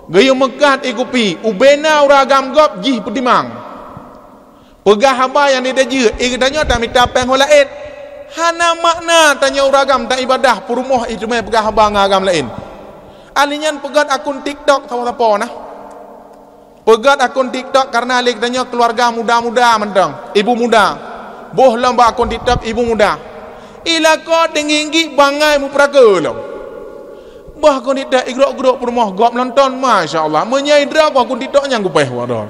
Geuyue meukat i kupi, ubena ureuëng agam gob jih peutimang. Peugah haba nyang dideh jeuet, i geutanyoe tamita péng ho laén. Hana makna tanyoe ureuëng agam taibadah, peurumoh i teumé peugah haba ngon agam laén. Ahli nyan peugét akun TikTok sapo-sapo na. Peugét akun TikTok kareuna lé geutanyoe keuluwarga muda-muda mantong, ibu muda. Boh lom bak akun TikTok ibu muda. I lakoe teunggik-nggik bangai meupeurakeue lom. Bah akun TikTok igrok-grok peurumoh gob nonton, masya Allah. Meunyoe idroe ku akun TikTok nyang gupéh wadoh.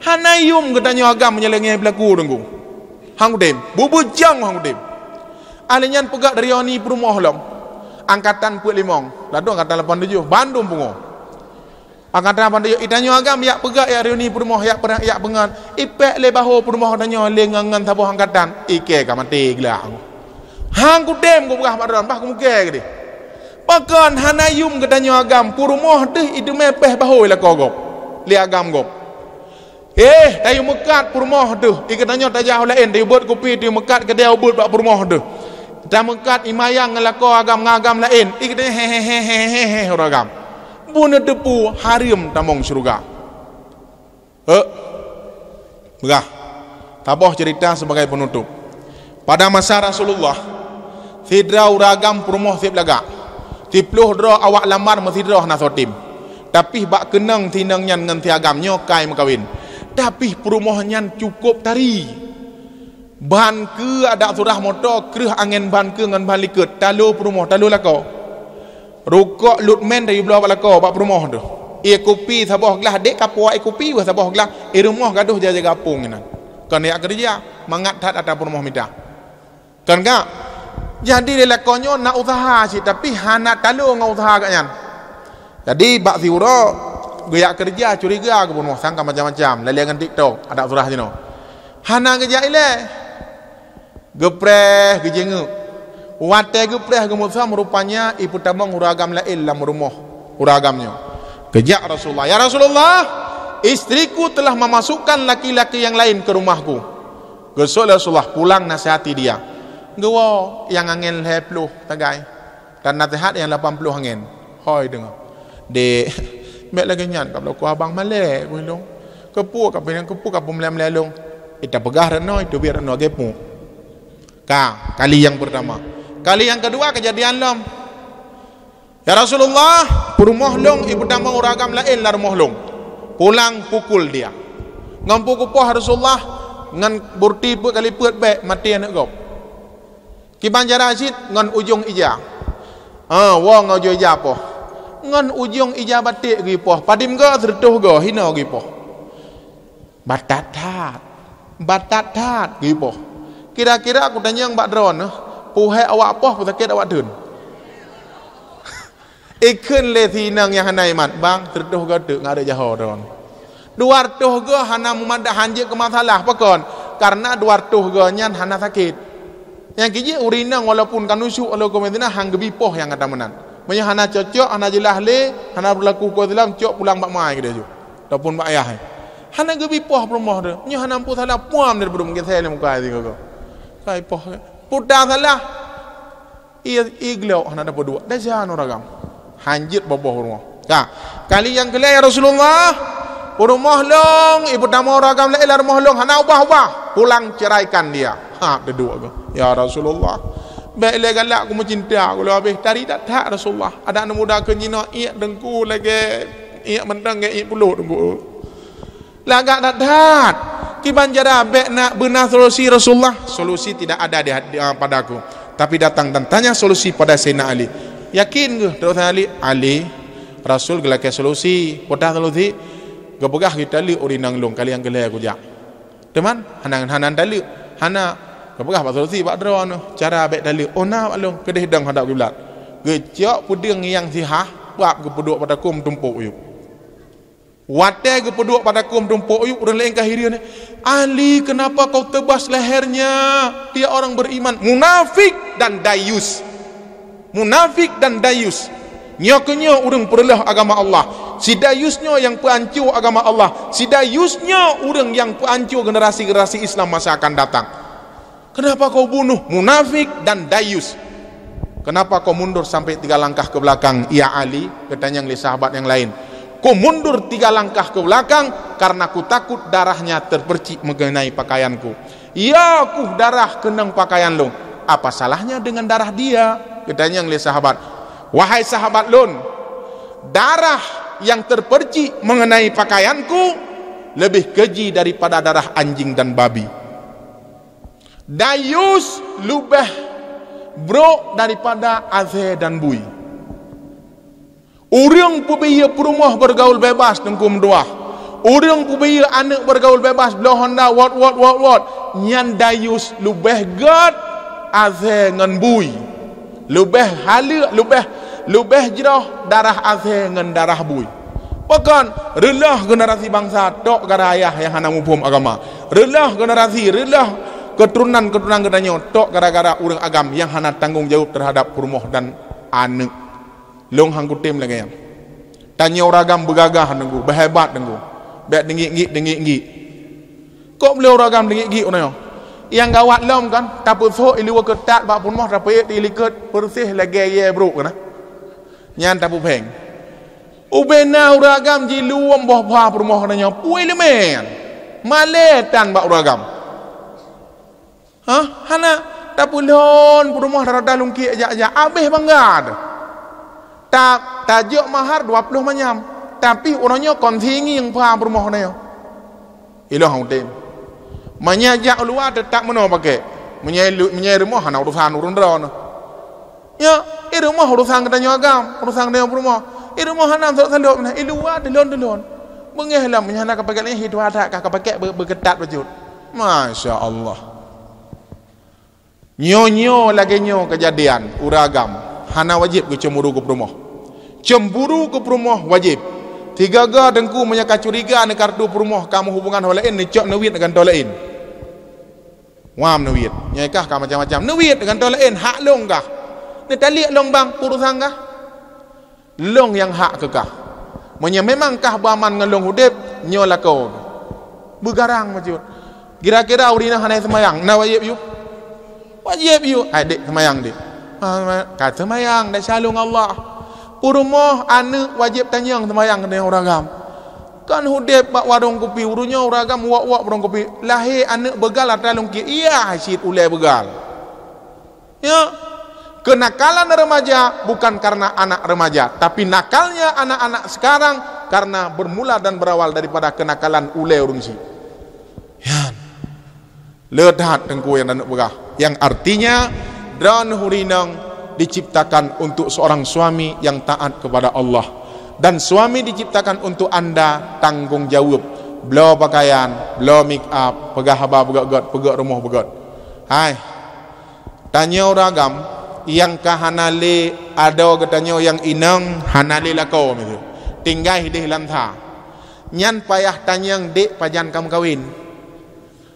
Hana yum geutanyoe agam meunyeulengée beulaku deungku. Hang udeb, bubeujang hang udeb. Ahli nyan peugét reuni peurumoh lom. Angkatan peuet limong, ladôm angkatan lapan tujoh, bandum pungo. Angkatan lapan tujoh, itanyoe agam yak peugah, yak reuni peurumoh, yak peurang, yak peungon. Ipék lé bahô peurumoh tanyoe lé ngon, ngon saboh angkatan. Ikée ka maté glak. Hang kutem kupeugah bak droe, bah kumukée keudeh. Pakon hana yum geutanyoe agam, peurumoh deuh iteumé péh bahô lakoe gob, lé agam gob. Eh, tayue meukat peurumoh deuh, i geutanyoe tajak u laén, tayue beuet kupi, tayue meukat keudée ubeuet bak peurumoh deuh. Tameukat imayang ngon lakoe agam ngon agam laén, i geutanyoe he he he he he he ureuëng agam. Buneuteupeue hareuem tamong syeuruga. Euk. Peugah. Taboh ceurita sebagai penutup. Pada masa Rasulullah, sidroe ureuëng agam peurumoh seb lagak. Siploh droe awak lamar meusidroe hana soe tem. Tapi bak keunong sinong nyan ngon si agam nyoe kai meukawen. Tapi peurumoh nyan cukôp tari. Ban keue adak surah moto, kreueh angén ban keue ngon ban likot, talo peurumoh, talo lakoe. Rukok lut mén tayue bloe bak lakoe, bak peurumoh deuh. Ié kupi saboh glah, dek kapuak ié kupi weueh saboh glah, i rumoh gadôh jaga-jaga apong inan. Kon jak keureuja, mangat that atra peurumoh mita. Kon ka? Jadi lé lakoe nyoe na useuha cit, tapi hana talo ngon useuha gobnyan. Jadi bak siuroe, Geujak keureuja curiga geubunoe sangka macam-macam, lalée ngon TikTok, adak surah jinoe. Hana geujak ilée. Geupreh geujeungeuk. Watée geupreh geumeusom rupanya ipeutamong ureuëng agam laén lam rumoh ureuëng agam nyoe. Geujak Rasulullah, "Ya Rasulullah, istriku telah memasukkan laki-laki yang lain ke rumahku." Geusok lé Rasulullah, "Pulang nasihati dia." Geuwoe nyang angén lhée ploh tagai. Dan naseuhat nyang lapan ploh angén. Hôi deungoe. Dek, bék lagée nyan ka bloe ku abang malée ku lôn. Keupeue ka pinang keupeue ka peumalée-malée lôn. Ita peugah reunoe, itu biet reunoe geupeu. Ka, kali nyang pertama. Kali nyang kedua kejadian lom. Ya Rasulullah, peurumoh lôn ipeutamong ureuëng agam laén lam rumoh lôn. Pulang pukul dia. Ngon peue geupoh Rasulullah, ngon burti peuet kali peuet bék maté aneuëk gob. Kiban cara cit ngon ujong ija. Ha, woe ngon ujong ija poh. Ngon ujong ija batek geupoh. Padum go, seureutôh go, hinoe geupoh. Batat that. Batat that geupoh. Kira-kira kutanyong bak droeneuh, puhèk awak poh, peusakét awak theun. Ikheun lé si inong nyang hana iman, "Bang, seureutôh go teuk ngon areuek jaho droe." Dua reutôh go hana meumadah hanjeuet keu masalah. Pakon? Karena dua reutôh go nyan hana sakét. Nyang kijeuet ureueng inong walaupun ka nusyuk, walaupun ka meuzinah, han geubi poh nyang gata meunan. Meunyoe hana cocok, hana jeulaih lé, hana beurlaku huköm Islam, cok pulang bak ma keudeh jih. Ataupun bak ayah. Hana geubi poh peurumoh teuh. Nyoe hana meupeue salah, puam daripada meugeusé lé muka sigoe-goe. Kai poh. Peue salah. Ié, ié glok hana tapeuduek. Desya nuragam. Hanjeuet boh-boh rumoh. Ka. Kali nyang keulhèe, "Ya Rasulullah, peurumoh lôn, ipeutamong ureueng agam laén lam rumoh lôn, hana ubah-ubah. Pulang ceraikan dia." Ha, teuduek geuh. "Ya Rasulullah, bèk lé galak ku meucinta ku lôn habéh. Tari that-that Rasulullah. Adak aneuk muda keu jinoe iék teungku lagèe iék mantong lagèe iék pulo teungku." Lagak that-that. Kiban cara bèk na beuna solusi Rasulullah. Solusi tidak ada di, di, ah, padaku. Tapi datang dan tanya solusi pada Sayyidina Ali. Yakin geuh, terus Ali, Ali, Rasul geulakèe solusi. Peue solusi? Geupeugah geutaleuek ureueng inong lôn kali nyang keulhèe kujak. Teuma, hana, hana taleuek. Hana. Geupeugah bak solusi bak droeneuh. Cara bèk taleuek. Oh, na bak lôn. Keudeh dong hadap kiblat. Geucok peudeueng nyang sihah, bab geupeuduek bak takue meutumpôk yup. Watèe geupeuduek bak takue meutumpôk yup, ureueng laén ka hireuen, "Ali, kenapa kau tebas lehernya? Dia orang beriman." Munafik dan dayus. Munafik dan dayus. Nyoe keuh nyoe ureueng peureuloh agama Allah. Si dayus nyoe nyang peuanco agama Allah. Si dayus nyoe ureueng nyang peuanco generasi-generasi Islam masa akan datang. Kenapa kau bunuh? Munafik dan dayus. Kenapa kau mundur sampai tiga langkah ke belakang, ya Ali? Geutanyong lé sahabat nyang laén. Kau mundur tiga langkah ke belakang karena ku takut darahnya terpercik mengenai pakaianku. Ya, keuh darah keunong pakaian lôn. Apa salahnya dengan darah dia? Geutanyong lé sahabat. Wahai sahabat lôn, darah yang terpercik mengenai pakaianku lebih keji daripada darah anjing dan babi. Dayus leubeh brok daripada azé dan bui. Ureueng peubiyeu peurumoh bergaul bebas teungku meutuah. Ureueng peubiyeu aneuk bergaul bebas bloe honda wot, wot, wot, wot. Nyan dayus leubeh gèt azé ngon bui. Leubeh haleuk, leubeh, leubeh jroh darah azé ngon darah bui. Pakon? Reuloh generasi bansa tok gara ayah nyang hana muphom agama. Reuloh generasi, reuloh keuturonan-keuturonan geutanyoe tok gara-gara ureueng agam nyang hana tanggong jaweueb teuhadap peurumoh dan aneuk. Lôn han kutem lagèe nyan. Tanyoe ureueng agam beugagah teungku, beuhebat teungku. Bèk deungiek-ngiek, deungiek-ngiek. Kok bloe ureueng agam deungiek-ngiek uroe nyoe? Nyang gawat lom kan, tapeusok iluwa keutat bak peurumoh, tapeuék di likot peureuseh lagèe yèe brok keunan. Nyan tapeupéng. Ubena ureueng agam jilom boh ba peurumoh geutanyoe, peue ileumèe nyan? Malèe tan bak ureueng agam. Hah? Hana. Tapeulon peurumoh rata lungkiek jak-jak, abéh bangga teuh. Ta-, tajok mahar dua ploh manyam, tapi uroe nyoe kon singieng ba peurumoh geutanyoe. Ilôn han kutem. Meunyoe jak u luwa teutap meunoe pakèk. Meunyoe lu-, meunyoe rumoh hana urosan ureueng droeneuh. Ya, i rumoh urosan geutanyoe agam, urosan geutanyoe peurumoh. I rumoh hana salop-salop meunan, i luwa teulon-teulon. Beungèh lom meunyoe hana kapakèk lagèe nyan, hi tuha that ka kapakèk beu-, beukeutat bacut. Masya Allah. Nyoe-nyoe lagèe nyoe keujadian ureueng agam hana wajéb geucemburu keu peurumoh. Cemburu keu peurumoh wajéb, Sigoe-goe teungku meunyoe ka curiga neukartu peurumoh ka meuhubungan ho laén, neucok neuwiet gantoe laén. Wam neuwiet. Nyoe kah ka macam-macam. Neuwiet gantoe laén, hak lôn kah. Neutaliek lôn bang, urusan kah. Lôn nyang hak keu kah. Meunyoe memang kah beuaman ngon lôn udeb, nyoe lakoe. Beugarang bacut. Kira-kira ureueng inong hana seumayang, na wajéb yue? Wajéb yue. Hai dek seumayang dek. Ha, ka seumayang desya lôn Allah. Peurumoh aneuk wajéb tanyong seumayang keu ureueng agam. Kan udeb bak warong kupi, uroe nyoe ureueng agam wok-wok warong kupi. Lahé aneuk beugal atra lôn kiek, iya cit ulée beugal. Ya. Kenakalan remaja bukan karena anak remaja, tapi nakalnya anak-anak sekarang karena bermula dan berawal daripada kenakalan ulée ureueng syik. Ya. Le that teungku nyang aneuk peugah, yang artinya droeneuh ureueng inong diciptakan untuk seorang suami yang taat kepada Allah, dan suami diciptakan untuk anda tanggung jawab, bloe pakaian, bloe make up, peugah haba beugét-gét, peugét rumoh beugét. Hai, tanyoe ureueng agam nyang ka hana lé adoe geutanyoe nyang inong hana lé lakoe miseue. Tinggai hideh lam sa. Nyan payah tanyong dek pajan ka meukawen.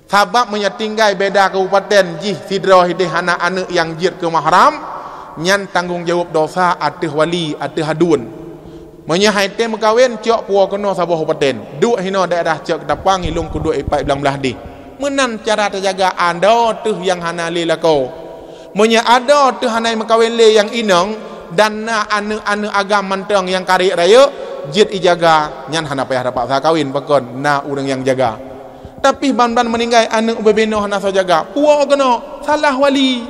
Sabab meunyoe tinggai beda kabupaten jih sidroe hideh hana aneuk nyang jeuet keu mahram, nyan tanggong jaweueb dosa ateueh wali, ateueh aduen. Meunyoe hai tém meukawen, cok puwoe keunoe saboh upaten. Duek hinoe daerah cok keutapang, ilong kuduek ipat blang blah deh. Meunan cara teujaga adoe teuh nyang hana lé lakoe. Meunyoe adoe teuh hana meukawen lé nyang inong, dan na aneuk-aneuk agam mantong nyang karek rayeuk, jeuet ijaga, nyan hana payah tapaksa kawen, pakon na ureueng nyang jaga. Tapi ban-ban meuninggai aneuk ubé-bé noe hana soe jaga, puwoe keunoe, salah wali.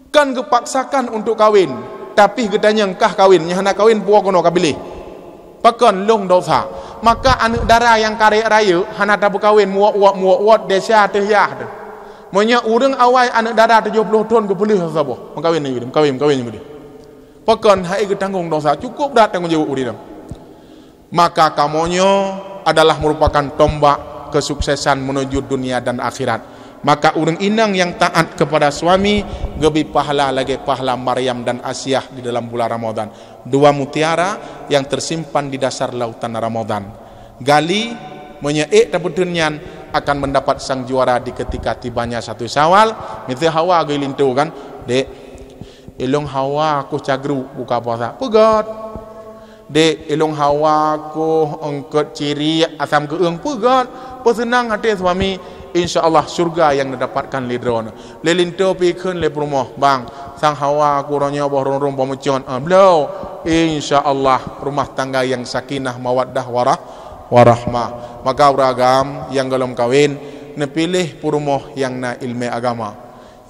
Kan geupaksakan untuk kawin, tapi geutanyong kah kawin, nyang hana kawin puwoe keunoe ka piléh. Pakon lôn dosa. Maka aneuk dara nyang karek rayeuk hana tapeukawen, muwot-wot, muwot-wot, desya teuh yah teuh. Meunyoe ureueng awai aneuk dara tujoh ploh thon geupeuleueh saboh, meukawen nyoe, meukawen, meukawen nyoe. Pakon hai geutanggong dosa, cukup brat tanggong jaweueb ureueng. Maka kamoe nyoe adalah merupakan tombak kesuksesan menuju dunia dan akhirat. Maka ureueng inong nyang taat kepada suami geubri pahala lagée pahala Maryam dan Asiah di dalam bulan Ramadan. Dua mutiara yang tersimpan di dasar lautan Ramadan. Gali, meunyoe ék tapeuteun nyan akan mendapat sang juara di ketika tibanya satu Syawal. Miseue Hawa geulinto kan, dek, ilong Hawa kuh cagru buka puasa. Peugét. Dek, ilong Hawa koh eungkot ciriek asam keueung, peugét, peuseunang até suami, insya Allah syurga nyang neudapatkan lé droeneuh. Lé linto pi kheun lé peurumoh, bang, sang Hawa kuh uroe nyoe boh rhueng-rhueng boh meucon, ah, bloe, insya Allah rumah tangga nyang sakinah mawaddah warah, warahmah. Maka ureueng agam nyang gohlom kawen, neupiléh peurumoh nyang na ileumé agama.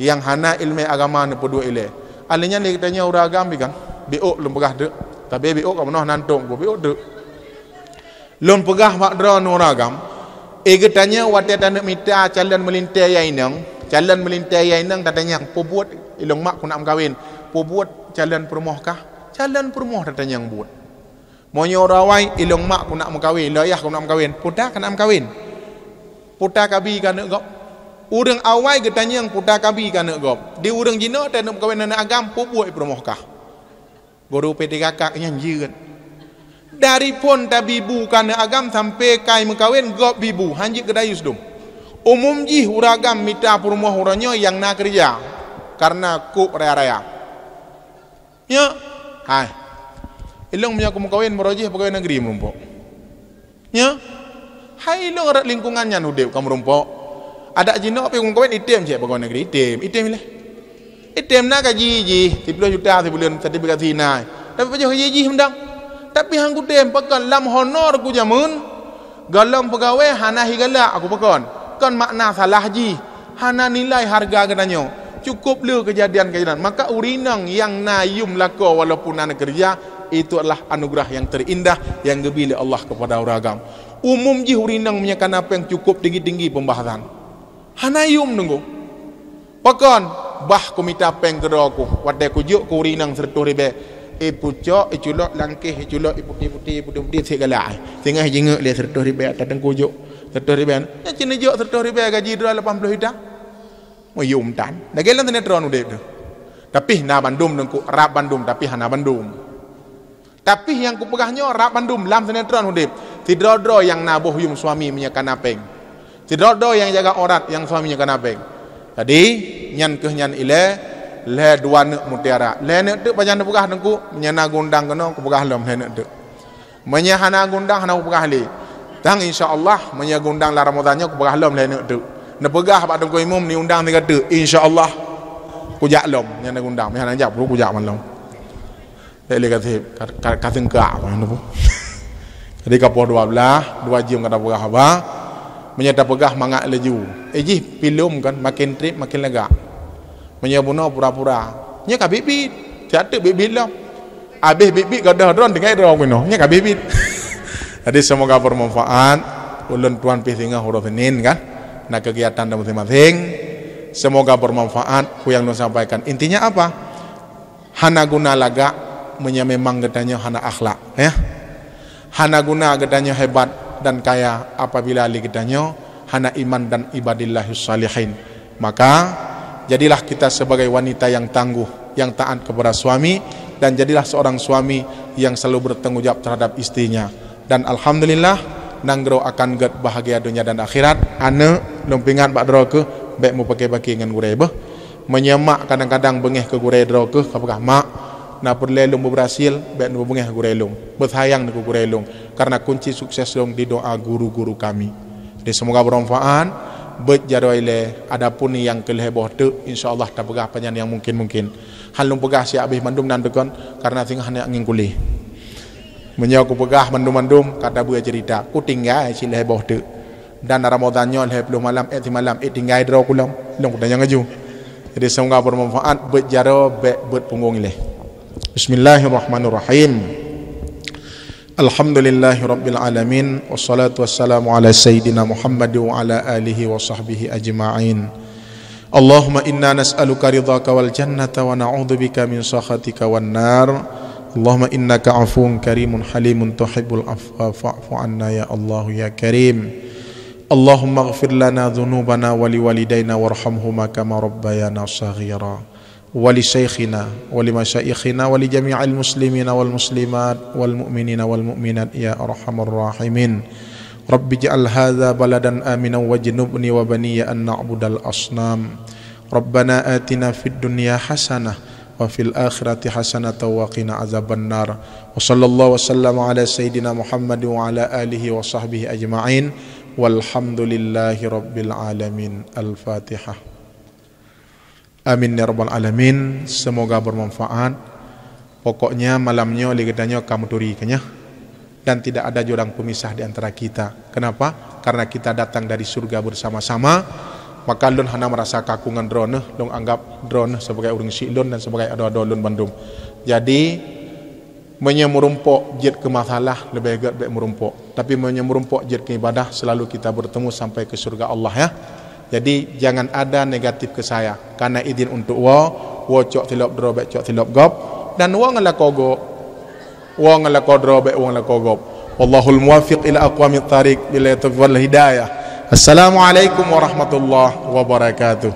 Nyang hana ileumé agama neupeuduek ilée. Alèh nyan lé geutanyoe ureueng agam pi kan, biôk lôn peugah teuk. Tapi biôk ka meunoh nan tông ku biôk teuk. Lôn peugah bak droeneuh ureueng agam, eh geutanyoe watée taneuk mita calon meulintée ya inong, calon meulintée ya inong tatanyong, "Peue buet ilong mak ku nak meukawen? Peue buet calon peurumoh kah?" Calon peurumoh tatanyong buet. Meunyoe ureueng awai, ilong mak ku nak meukawen, ilong ayah ku nak meukawen, puta ka nak meukawen. Puta kabi ka aneuk gob. Ureueng awai geutanyong puta kabi ka aneuk gob. Di ureueng jinoe teuh aneuk meukawen aneuk agam, peue buet peurumoh kah? Guru P tiga K nyan jeuet. Dari phon tabi bu ka aneuk agam sampai kai meukawen gob bi bu, hanjeuet geudayus dum. Umum jih ureueng agam mita peurumoh uroe nyoe nyang na keureuja, kareuna kôb raya-raya. Nyo, hai. Ilong meunyoe kumeukawen baroe jih pegawai negeri meurumpok. Nyo, hai ilong rot lingkungan nyan udeb ka meurumpok. Adak jinoe pi kumeukawen item cek pegawai negeri, item, item ileh. Item na gaji jih, siploh juta sibuleuen sertifikasi na. Tapi pajoh gaji jih mendang. Tapi han kutem, pakon lam honor ku jameun, gohlom pegawai hana hi galak aku pakon. Kon makna salah jih. Hana nilai harga geutanyoe. Cukup le keujadian-keujadian. Maka ureueng inong nyang na yum lakoe walaupun na keureuja, itu adalah anugerah yang terindah yang geubri lé Allah kepada ureueng agam. Umum jih ureueng inong meunyoe kana péng cukup tinggi-tinggi pembahasan. Hana yum nunggu. Pakon, bah kumita péng keudroe ku, watée kujok keu ureueng inong sireutoh ribée. Ipucok, iculok, langkeh, iculok, iputi-puti, iputi-puti, sik galak. Singoh jingeuk lé sireutoh ribée, tateueng kujok sireutoh ribée. Nyan cit neujok sireutoh ribée gaji droe lapan ploh juta. Meuyum tan. Lagée lam sinetron udeb teuh. Tapi na bandum teungku, rab bandum, tapi hana bandum. Tapi nyang kupeugah nyoe rab bandum lam sinetron udeb. Sidroe-droe nyang na boh yuem suami meunyoe ka na péng. Sidroe-droe nyang jaga aurat nyang suami nyoe ka na péng. Jadi, nyan keuh nyan ilée, lhée dua neuk mutiara. Lhée neuk teuk pajan neupeugah teungku, meunyoe na gundang keunoe kupeugah lom lhée neuk teuk. Meunyoe hana gundang hana kupeugah lé. Tang insya Allah, meunyoe gundang lam Ramadan nyoe kupeugah lom lhée neuk teuk. Neupeugah bak teungku imum ni undang tiga teuk, insya Allah kujak lom. Nyan na gundang, meunyoe hana jak, kujak malom. Lé, lé ka seb, ka, ka, ka seungkak, apa nama? Jadi ka poh dua belas, dua jeuem ka tapeugah haba. Meunyoe tapeugah mangat laju. Eh jih, filem kan, makin treb, makin lagak. Meunyoe bunoe pura-pura. Nyoe ka bit-bit. Siat teuk bit-bit lom. Abéh bit-bit gadoh droe, tinggai droe bunoe. Nyoe ka bit-bit. Jadi semoga bermanfaat. Ulôn tuan pih singoh uroe Senin kan. Na kegiatan dan masing-masing. Semoga bermanfaat. Peue nyang lôn sampaikan. Intinya apa? Hana guna lagak meunyoe memang geutanyoe hana akhlak, ya. Hana guna geutanyoe hebat dan kaya apabila lé geutanyoe hana iman dan ibadillahis shalihin. Maka, jadilah kita sebagai wanita yang tangguh, yang taat kepada suami, dan jadilah seorang suami yang selalu bertanggung jawab terhadap istrinya. Dan alhamdulillah, nanggroe akan gét bahagia dunia dan akhirat. Aneuk, lôn peuingat bak droe keuh, bék mupake-pake ngon gurée beuh. Meunyoe mak kadang-kadang beungéh keu gurée droe keuh, ka peugah, "Mak, na peureulée lôn beuberhasil, bék neubeungéh gurée lôn. Beusayang neuh keu gurée lôn, karena kunci sukses lôn di doa guru-guru kami." Jadi semoga bermanfaat. Beuet jaroe ilée, adapun nyang keu lhée boh teuk, insya Allah tapeugah pajan nyang mungkin-mungkin. Han lôn peugah siat abéh mandum nan deukon, karena singoh hana angén kuleh. Meunyoe kupeugah mandum-mandum, ka tabeuet ceurita. Kutinggai cit lhée boh teuk. Dan Ramadan nyoe lhée ploh malam, ék simalam, ék tinggai droe kulom, lôn kutanyong laju. Jadi semoga bermanfaat, beuet jaroe, bék beuet punggong ilée. Bismillahirrahmanirrahim. Alhamdulillahirabbil alamin, wassalatu wassalamu ala sayyidina Muhammad wa ala alihi wa sahbihi ajma'in. Allahumma inna nas'aluka ridhaka wal jannata wa na'udzubika min sakhatika wan nar. Allahumma innaka afuwun karimun halimun tuhibbul afwa fa'fu anna ya Allahu ya Karim. Allahumma ighfir lana dzunubana wa liwalidaina warhamhuma kama rabbayana shaghira. Wa li syaikhina wa li masyayikhina wa li jami'il muslimina wal muslimat wal mu'minina wal mu'minat ya arhamar rahimin. Rabbi ij'al hadza baladan aminan wajnubni wa baniya an na'budal asnam. Rabbana atina fid dunya hasanah wa fil akhirati hasanatan wa qina azabannar. Wa sallallahu wa sallama ala sayyidina Muhammad wa ala alihi wa sahbihi ajma'in. Walhamdulillahi rabbil alamin. Al-Fatihah. Amin ya rabbal alamin. Semoga bermanfaat. Pokoknya malam nyoe lé geutanyoe ka meuturi keunyoe. Dan tidak ada jurang pemisah di antara kita. Kenapa? Karena kita datang dari surga bersama-sama. Maka lôn hana merasa kaku ngon droeneuh, lôn anggap droeneuh sebagai ureuëng syiek lôn dan sebagai adoe-adoe lôn bandum. Jadi, meunyoe meurumpok jeuet keu masalah, leubeh gét bék meurumpok. Tapi meunyoe meurumpok jeuet keu ibadah, selalu kita bertemu sampai ke surga Allah, ya. Jadi, jangan ada negatif ke saya. Karena izin untuk woe, woe cok silop droe, bék cok silop gob, dan woe ngon lakoe gob. Woe ngon lakoe droe, bék woe ngon lakoe gob. Wallahul muwaffiq ila aqwamit thariq, billahi taufiq wal hidayah. Assalamualaikum warahmatullahi wabarakatuh.